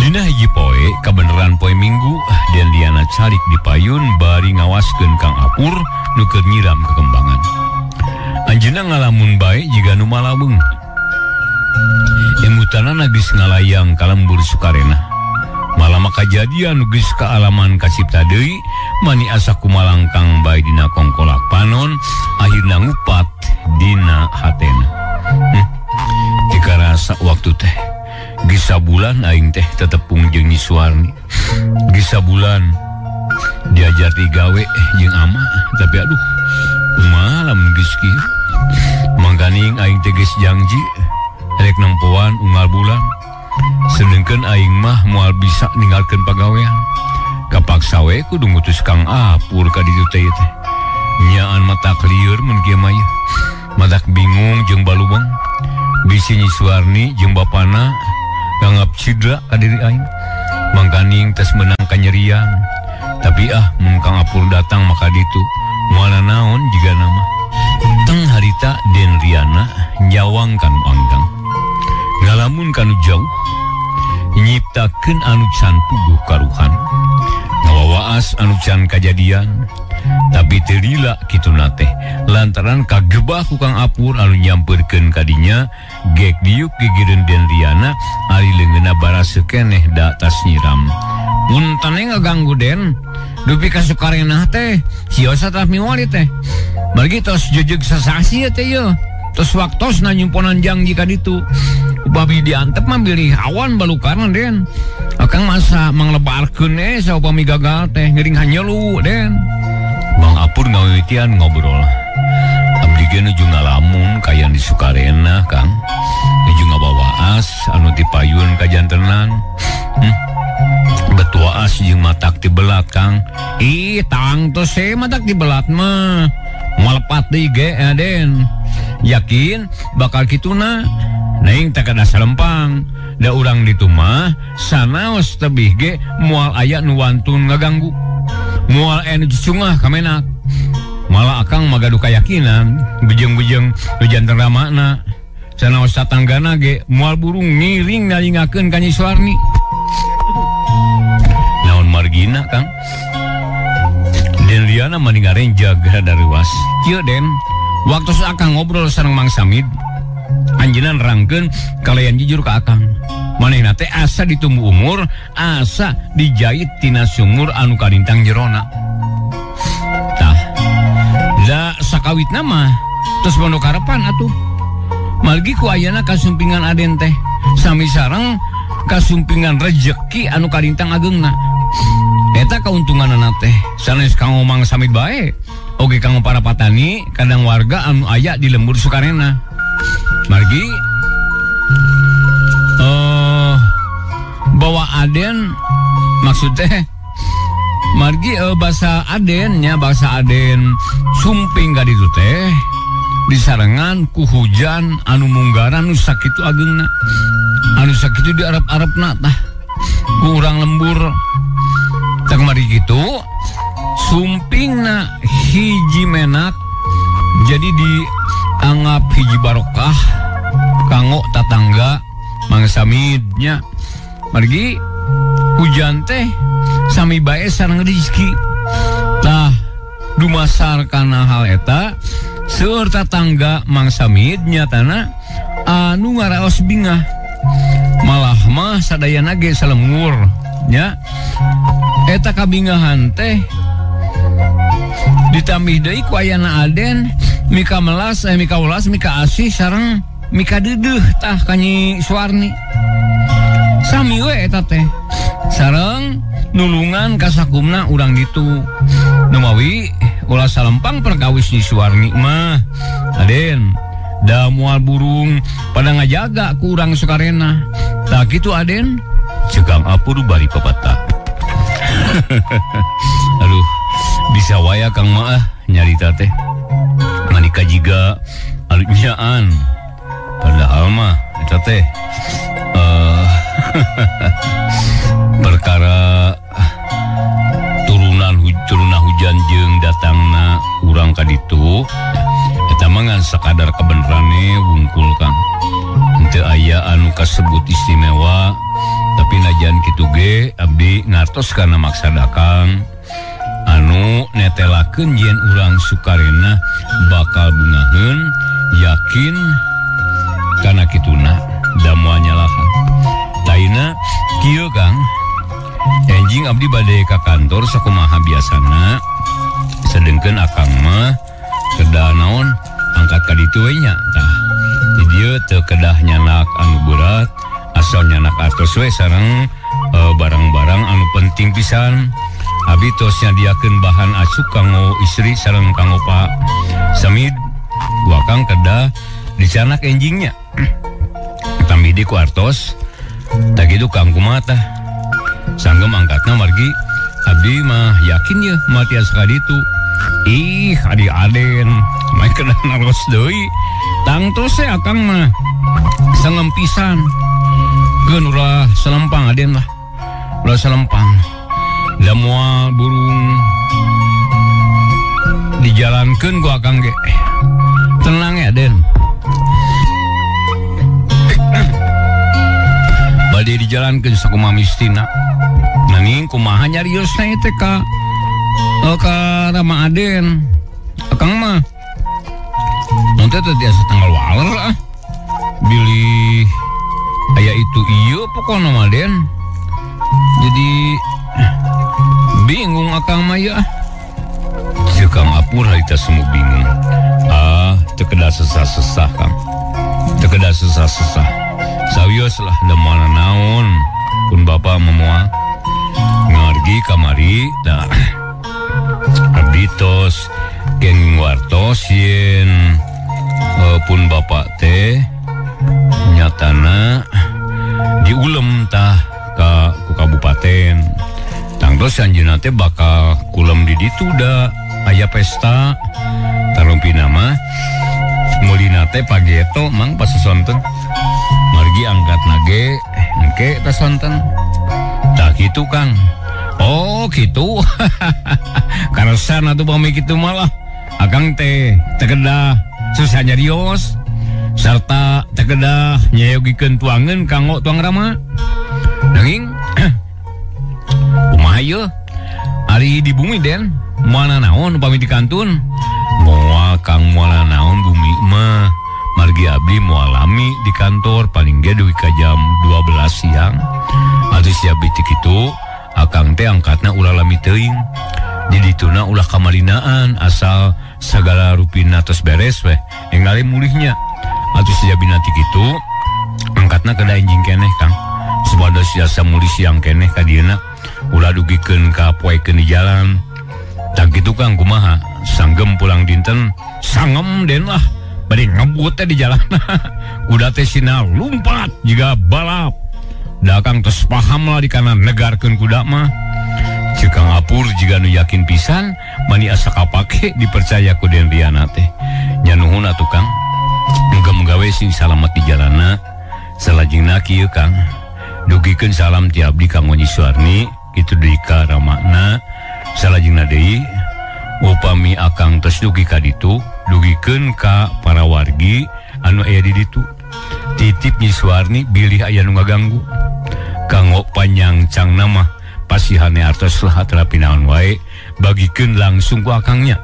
A: Dina hiji poe kabeneran poe Minggu Den Riana calik di payun bari ngawaskeun Kang Apur nu keur nyiram kekembangan. Anjeunna ngalamun bae jiga nu malaweung. Emutanana geus ngalayang ka lembur Sukarena. Malama kajadian nu geus kaalaman kacipta deui mani asa kumalangkang bae dina kongkolak panon akhirna ngupat dina hatena. Teu karasa waktu teh. Geus sabulan aing teh tetepung jeung Nyi Suwarni. Geus sabulan diajar ti gawe jeung ama, tapi aduh, kumaha lamun geus kieu. Mangkaning aing teh geus janji rek nempoan unggal bulan. Sedengkeun aing mah moal bisa ninggalkeun pagawean. Kapaksa we kudu ngutus Kang Apur ka ditu teh teh. Nyaan matak lieur mun kieu mah ieu. Matak bingung jeung balubang. Bisi Nyi Suwarni jeung bapana nganggap cidra ka diri aing. Mangkaning tes menang kanyerian. Tapi mun Kang Apur datang maka ditu moal naon jiga nama. Teng harita Den Riana nyawang kanu anggang. Ngalamun kanu jauh nyiptakeun anu can puguh karuhan. Ngawawaas anu can kajadian. Tapi teu lila kituna teh lantaran kagebah ku Kang Apur anu nyampeurkeun ka dinya gek diuk gigireun Den Riana ari leungeunna baraseuh keneh da tas nyiram.
B: Punten ngaganggu Den. Dupi ka Sukarena teh siosa tah miwali teh. Margi tos jejeg sasasi teh yeuh. Tos waktosna nyumponan janji ka ditu. Upami diantep mah bilih awan balukarna Den. Akang masa manglebarkeun saupami gagal teh ngeuring hanyelu Den.
A: Mang Apur ngawitian ngobrol. Abdi ge nuju ngalamun kayan di Sukarena, Kang. Nuju ngabawaas anu ti payun kajantenan. Betuaas jeung matak ti belat, Kang.
B: Ih, tangtos e matak ti belat mah. Malepat deui ge, Den. Yakin bakal kituna. Neng tak kada salempang. Da urang ditu mah sanaos tebih ge moal aya nu wantun ngaganggu. Moal anu cungah kamenak. Malah akang magaduh kayakinan bejeng-bejeng nu janten ramana. Sanaos satanggana ge moal burung ngiring nalingakeun ka Nyi Suwarni.
A: Naon margina, Kang? Den Riana mah ngarenjag rada reuas.
B: Kieu Den, waktu akang ngobrol sareng Mang Samid, anjeunna nerangkeun kalayan jujur ka akang. Manehna teh asa ditumbuh umur, asa dijait tina sumur anu kalintang jerona. Tah, da sakawitna mah tos pondok harapan atuh. Margi ku ayana kasumpingan Aden teh, sami sareng kasumpingan rejeki anu kalintang ageungna. Eta kauntunganana teh sanes kanggo Mang Samid bae, oge kanggo para patani, kadang warga anu aya di lembur Sukarena. Margi bawa Aden maksudnya margi bahasa Aden nya bahasa Aden sumping ka ditu teh disarengan ku hujan anu munggaran nu sakitu ageungna anu sakitu di Arab-Arabna tah ku urang lembur tah mari kitu sumpingna hiji menak jadi dianggap hiji barokah kanggo tatangga Mang Samidnya. Margi hujan teh sami bae sareng rezeki. Tah dumasar kana hal eta seueur tatangga Mang Samid nyatana anu ngaraos bingah. Malah mah sadayana ge salemur nya. Eta kabingahan teh ditambih deui ku ayana Aden Mika melas mika ulas mika asih sareng mika deudeuh tah ka Nyi Suwarni. Sami we eta teh. Sareng nulungan kasakumna urang ditu. Numawi ulah salempang perkawis Nyi Suwarni mah. Aden, da moal burung pada ngajaga ku urang Sukarena. Tah kitu Aden, ceuk Kang Apur bari papatah. Aduh, bisa waya Kang mah nyarita teh. Manika jiga alunyaan. Padahal mah eta teh perkara turunna hujan jeung datangna urang ka ditu eta mah ngan sakadar kabenerane wungkul Kang. Henteu aya anu kasebut istimewa, tapi najan kitu ge abdi ngartos kana maksada Kang anu netelakeun yen urang Sukarena bakal bungaheun yakin kana kituna da moal nyalahan. Taina kieu Kang, enjing abdi bade ka kantor sakumaha biasana, sedengkeun akang mah kedah naon angkat ka ditu we nya. Tah di dieu teu kedah nyanak anu berat, asal nyanak atos we sareng barang-barang anu penting pisan. Abdi tos nyadiakeun bahan acuk kanggo istri sareng kanggo Pak Samid. Wakang kedah dicanak enjingnya. Tambih di ku artos. Tah kitu Kang kumaha tah? Sanggem angkatna margi abdi mah yakin ye moal tiasa ka ditu. Ih, adi Aden, mah kedah naros deui. Tangtos we akang mah sangem pisan. Keun ulah salempang Aden lah. Ulah salempang. Da moal burung dijalankeun ku akang ge. Tenang ya Den. Bade dijalankeun sakumaha mistina. Nanging kumaha nyariosna teh ka Rama Aden. Akang mah mun teh tiasa tanggal waler ah. Bilih aya itu ieu pokona mah Den. Jadi bingung akang mah ya. Ceuk Kang Apur harita semu bingung. Ah, teu kedah sesah-sesah Kang. Teu kedah sesah-sesah. Sawios lah da moal naon pun bapa memoal ngargi kamari da abdi tos kenging wartos yen pun bapak teh nyatana diulem tah ka ku kabupaten. Tangtos anjeunna teh bakal kulem di ditu da aya pesta. Tarumpina mah mulina teh pageto mang pasasonten. Margi angkat nage engke pasonten. Tah kitu Kang. Oh kitu. Karesan atuh pami kitu malah. Akang teh tekedah susah nyarios sarta tekedah nyayogikeun tuangeun kanggo tuang rama. Nanging kumaha ieu? Ari di bumi Den, moal naon upami di kantun? Moal Kang, moal naon bumi mah. Margi abdi moal lami di kantor paling ge dugi ka jam 12 siang. Atuh siap ti kitu, akang teh angkatna ulah lami teuing. Di dituna ulah kamalinaan asal sagala rupina tos beres weh enggal mulihnya. Atuh sejabina ti kitu, angkatna kedah enjing keneh Kang. Supados jasa mulih siang keneh ka dieuna ulah dugikeun ka poekeun di jalan. Tah kitu Kang kumaha? Sanggem pulang dinten, sangem Den lah. Bade ngebut teh di jalan. Kuda teh sina lumpat jiga balap. Da Kang tos paham lah di kana negarkeun kuda mah. Ceuk Kang Apur jiga nu yakin pisan mani asa kapake dipercaya ku Den Riana teh. Nya nuhun atuh Kang. Muga-muga we sing salamet di jalanna. Salajengna kieu Kang. Dugikeun salam ti abdi kanggo Nyi Suwarni kitu deui ka ramana. Salajengna deui upami akang tos dugi ka ditu, dugikeun ka para wargi anu aya di ditu. Titip Nyi Suwarni bilih aya nu ngaganggu. Kanggo panyangcangna mah pasihane artos lah terapi naon wae, bagikeun langsung ku akangnya.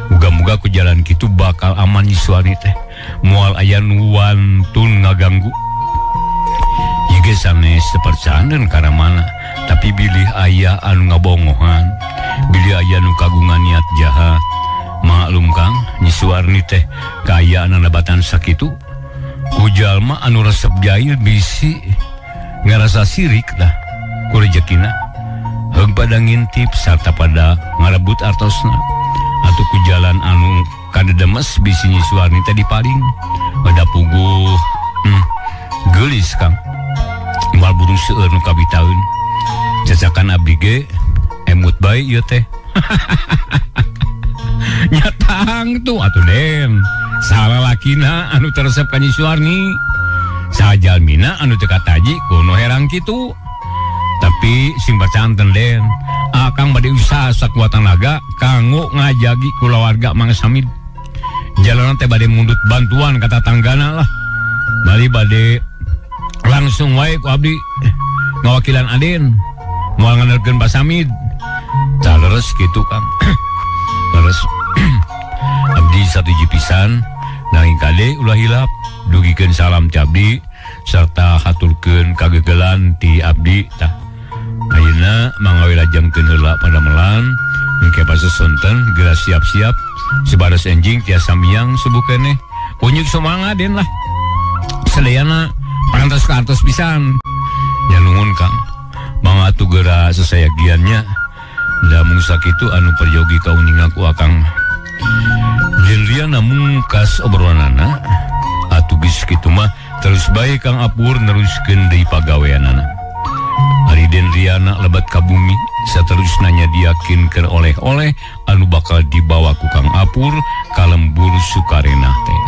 B: Muga-muga ku jalan kitu bakal aman Nyi Suwarni teh. Moal aya nu wantun ngaganggu. Ieu ge sanes teu percanden ka ramana, tapi bilih aya anu ngabongohan, bilih aya nu kagungan niat jahat. Maklum Kang, Nyi
A: Suwarni teh kaayaan nabatan sakitu ku jalma anu resep jail bisi ngarasa sirik dah ku rejekina heug pada ngintip sarta pada ngarebut artosna atuh ku jalan anu kadedemes bisi Nyi Suwarni teh dipaling pada puguh geulis Kang moal burung seueur nu kabitaeun cacakan abdi ge emut bae ieu teh. Nyatang tuh atuh Den salah lakina anu teresep ka Nyi Suwarni sajalmina anu teu kataji kuno herang kitu tapi sing bacanten Den akang bade usaha sakuat tenaga kanggo ngajagi kulawarga Mang Samid jalanan teh bade mundut bantuan ka tatanggana lah bali bade langsung wae ku abdi ngawakilan Aden moal ngandelkeun Pak Samid tah leres kitu Kang. Leres abdi satuju pisan nanging kade ulah hilap dugikeun salam ti abdi serta haturkeun kagegelan ti abdi tah ayeuna mangga we lajengkeun heula padamelan engke pasesonten geura siap-siap sebaras enjing tiasa miang subuh keneh unyuk semangat Den lah sadayana parantos ka artos pisan nya nuhun Kang mangga atuh geura sasayagiannya da mung sakitu anu peryogi kauninga ku akang Jenria namung kas obrolanana atuh geus kitu mah terus bae Kang Apur neruskeun deui pagaweanana. Ari Denriana lebat ka bumi saterusna nyadiakeun keur oleh-oleh anu bakal dibawa ku Kang Apur ka lembur Sukarenah teh.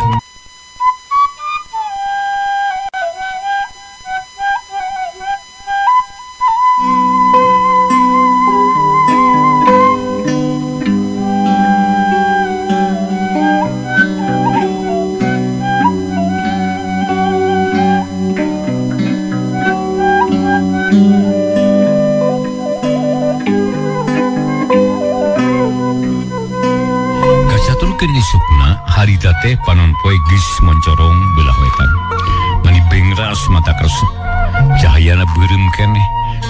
A: Isukna harita teh panon poe geus moncorong belah wetan mani bengras mata kersep cahayana beureum keneh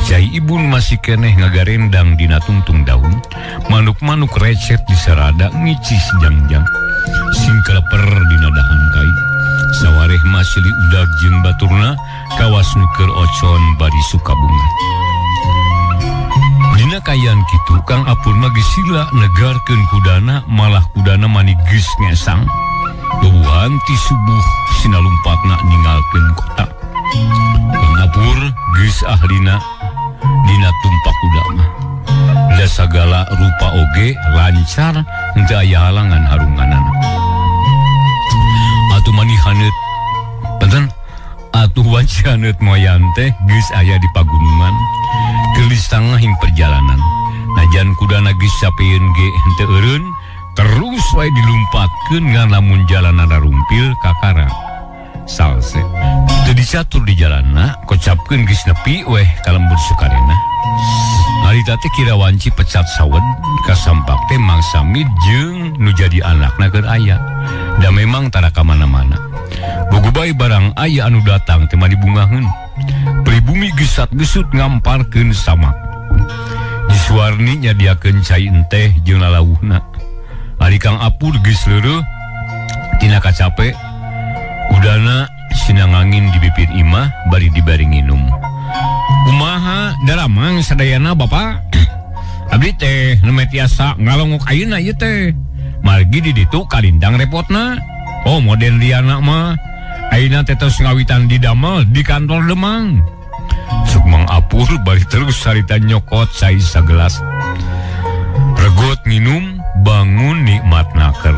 A: cai ibun masih keneh ngagarendang dina tungtung daun manuk-manuk recet di sarada ngicis jangjang singkeleper dina dahan kai sawareh masih udag jeung baturna kawas nu keur ocon bari sukabunga. Dina kaayaan kitu Kang Apur mah geus sila negarkeun kudana malah kudana mani geus ngesang bubuhan ti subuh sina lumpatna ninggalkeun kota. Kang Apur geus ahlina dina tumpak kuda mah da sagala rupa oge lancar henteu aya halangan harunganana. Atuh mani haneut penten atuh wanci haneut moyan teh geus aya di pagunungan gelis tangahing perjalanan najan kudana geus sapeun ge henteu eureun terus wae dilumpatkeun ngan lamun jalanana rumpil kakara salse teu dicatur di jalanna kocapkeun geus nepi weh ka lembur Sukarena. Harita teh kira wanci pecat sawed kasampak teh Mang Samid jeung nu jadi anakna keur aya da memang tara ka mana-mana bogo bae barang aya anu datang teh mah dibungaheun. Pribumi gesat-gesut ngamparkeun samak. Nyi Suwarni nyadiakeun cai enteh jeung lalawuhna. Ari Kang Apur geus leureut tina kacape kudana sina ngangin di bibir imah bari dibari nginum. Kumaha daramang sadayana Bapak? Abdi teh nembe tiasa ngalongok ayeuna ieu teh. Margi di ditu kalindang repotna. Oh modern liana mah ayeuna teh tos ngawitan didamel di kantor Demang. Cuk Mang Apur bari terus sarita nyokot cai sagelas. Regot nginum bangun nikmat naker.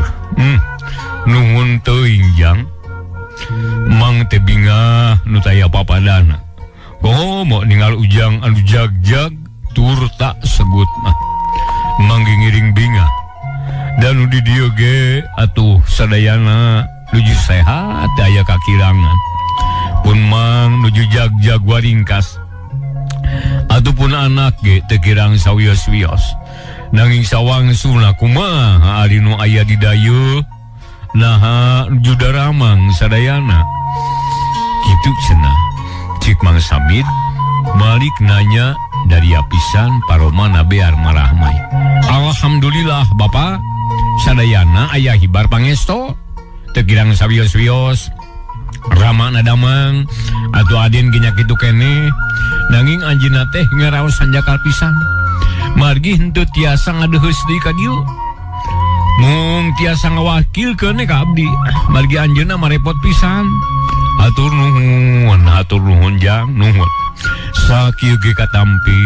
A: Nuhun teuing jang. Mang teh bingah nu taya papadana. Oh mau ninggal ujang anu jag-jag tur tak segut mah. Mang ge ngiring bingah. Dan nu di dieu ge atuh sadayana nuju sehat aya kakirangan. Pun mang nuju jag-jag waringkas. Ataupun anak ge teu kirang sawios-wios. Nanging sawangsuna kumaha ari nu aya di dayeuh naha nuju daramang sadayana. Kitu cenah. Cik Mang Samid balik nanya dari apisan paroma nabear marahmai. Alhamdulillah Bapak. Sadayana aya hibar pangesto teu kirang sawios-wios Rama nadamang atuh Aden ge nya kitu keneh nanging anjeunna teh ngaraos hanjakal pisan margi henteu tiasa ngadeheus deui ka dieu mung tiasa ngawakilkeun ka abdi margi anjeunna marepot pisan. Hatur nuhun jang nuhun sakieu ge katampi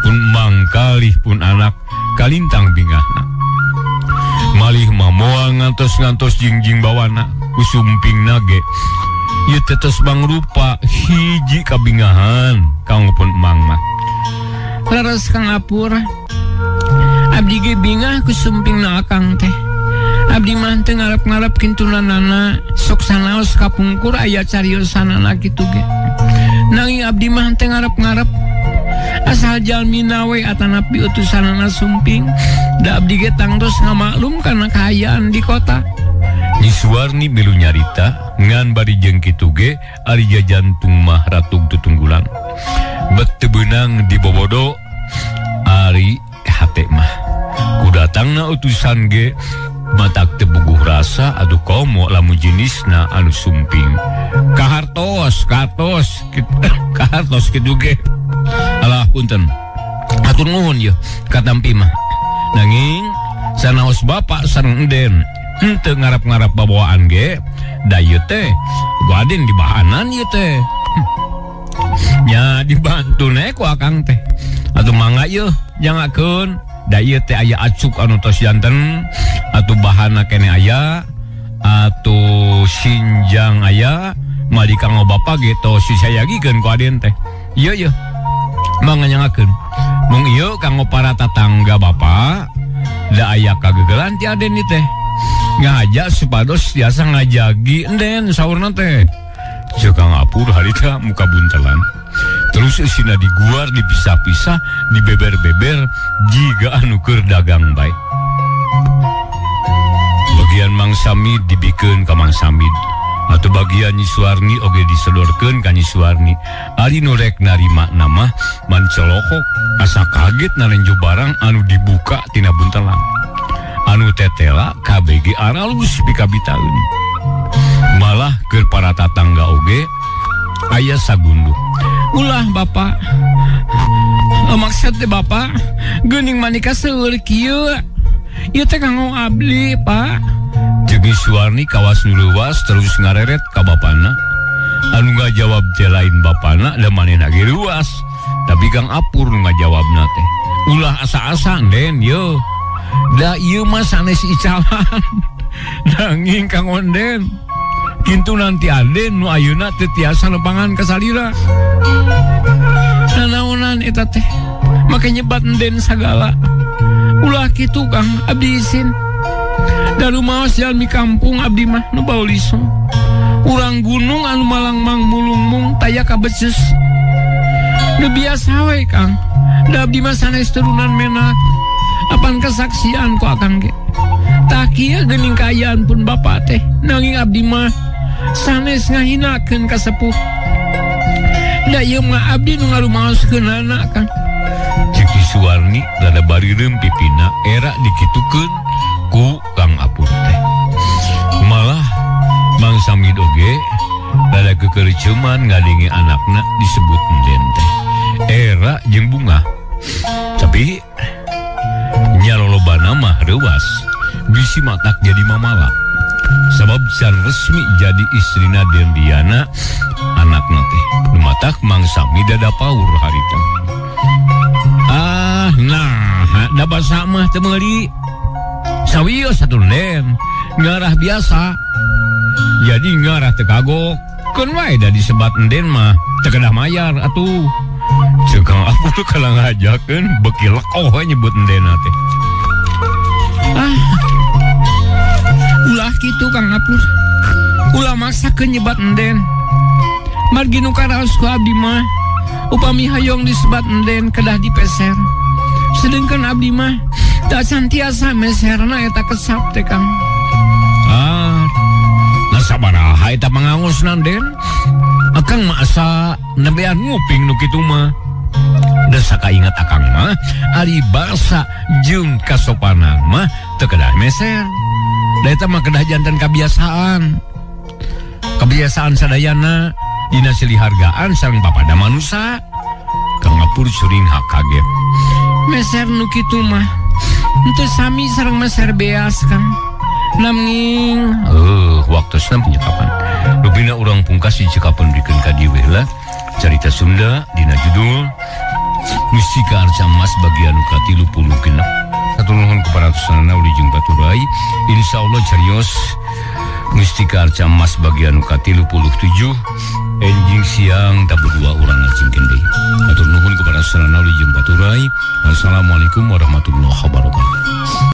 A: pun mangkalih pun anak kalintang bingahna malih mamoal ngantos-ngantos jingjing bawana ku sumpingna ge ieu tetes mangrupa hiji kabingahan kanggo pun emang mah.
B: Leres Kang Apur, abdi ge bingah ku sumpingna akang teh. Abdi mah teu ngarep-ngarep kintunanana sok sanaos kapungkur aya cariosanana kitu ge. Nanging abdi mah teu ngarep-ngarep asal jalmina we atanapi utusanana sumping da abdi ge tangtos ngamaklum kana kaayaan di kota.
A: Nyi Suwarni milu nyarita ngan bari jeung kitu ge ari jantung mah ratug tutunggulan bet teu beunang dibobodo ari hate mah kudatangna utusan ge matak teu buguh rasa aduh komo lamun jenisna anu sumping kahartos kahartos kahartos kitu ge. Alah punten hatur nuhun yeuh katampi mah nanging sanaos bapak sareng enden henteu ngarap-ngarap babawaan ge da ieu teh Aden dibahanan ieu teh nya dibantu ne ku akang teh atuh mangga yeuh jangakeun da ieu teh aya acuk anu tos janten atuh bahana kene aya atuh sinjang aya mali kanggo bapa ge tos disayagikeun ku Aden teh ieu yeuh mangga nyangakeun mung ieu kanggo para tatangga bapa da aya kagegelan ti Aden ieu teh ngaja supados tiasa ngajagi enden saurna teh. Ceuk Kang Apur harita muka buntelan terus eusina diguar dipisah-pisah dibeber-beber jiga anu keur dagang bae. Bagian Mang Samid dibikeun ka Mang Samid atau bagian Nyi Suwarni oge disodorkeun ka Nyi Suwarni. Ari nu rek narima mah mancolohok asa kaget narenjo barang anu dibuka tina buntelan anu tetela KBG aralus pikabitaeun. Malah keur para tatangga oge aya sagunduh.
B: Ulah bapak, maksud teh bapak geuning manika seueur kieu ieu teh kanggo abdi pak.
A: Jeung Nyi Suwarni kawas nu leuwas terus ngareret ka bapana anu ngajawab teh lain bapana da manehna ge leuwas tapi Kang Apur nu ngajawabna teh ulah asa-asa den yeuh da ieu mah sanes icalan nanging Kang Onden kintu nanti Aden nu ayeuna teu tiasa nepangan ka salira.
B: Nanaonan eta teh make nyebat enden sagala. Ulah kitu Kang, abdi isin. Da rumaos jalmi kampung abdi mah nu bau lisung. Urang gunung anu malangmang mulungmung taya kabeces. Nu biasa we Kang, da abdi mah sanes turunan menak. Apan kesaksian ku akang ge. Tah kieu geuning kaayaan pun bapa teh nanging abdi mah sanes ngahinakeun ka sepuh. Da ieu mah abdi nu ngarumaoskeunana Kang.
A: Ceuk Nyi Suwarni rada barireum pipina era dikitukeun ku Kang Apur teh. Malah Mang Samid oge rada kekerceuman ngadenge anakna disebut enden teh. Era jeung bunga. Tapi nya lolobana mah reuwas bisi matak jadi mamala. Sabab can resmi jadi istrina Den Diana anakna teh. Nu matak Mang Sami dada paur harita. Ah, nah, da basa mah teu meuli. Sawios atuh Den, ngarah biasa. Jadi ngarah teu kagok. Keun wae da disebat enden mah teu kedah mayar atuh. Ceuk Kang Apur kalah ngajakeun beuki lekoh we nyebut endena teh.
B: Ah. Ulah kitu Kang Apur. Ulah maksakeun nyebat enden. Margi nu karaos ku abdi mah upami hayong disebat enden kedah dipeser. Sedengkeun abdi mah tak santiasa meserna eta kesap teh Kang.
A: Ah, nah sabaraha eta mangangosna den? Akang mah asa nebean nguping nu kitu mah. Da sakaingat akang mah ari basa jeung kasopanan mah teu kedah meser. Da eta mah kedah jantan kabiasaan. Kebiasaan sadayana dina silih hargaan sareng papada manusa. Kang Gapur suring hak kaget.
B: Meser nu kitu mah henteu sami sareng meser beas Kang. Naming
A: waktosna penyekapan. Rupina urang pungkas dicekapan bikeun ka dieu we lah. Carita Sunda dina judul Mustika Arca Mas bagian ka-36. Hatur nuhun kepada sanana uli jeung baturai. Insyaallah carios Mustika Arca Mas bagian ka-37 enjing siang tabu dua urang ngacingkeun deui. Hatur nuhun kepada sanana uli jeung baturai. Wassalamualaikum warahmatullahi wabarakatuh.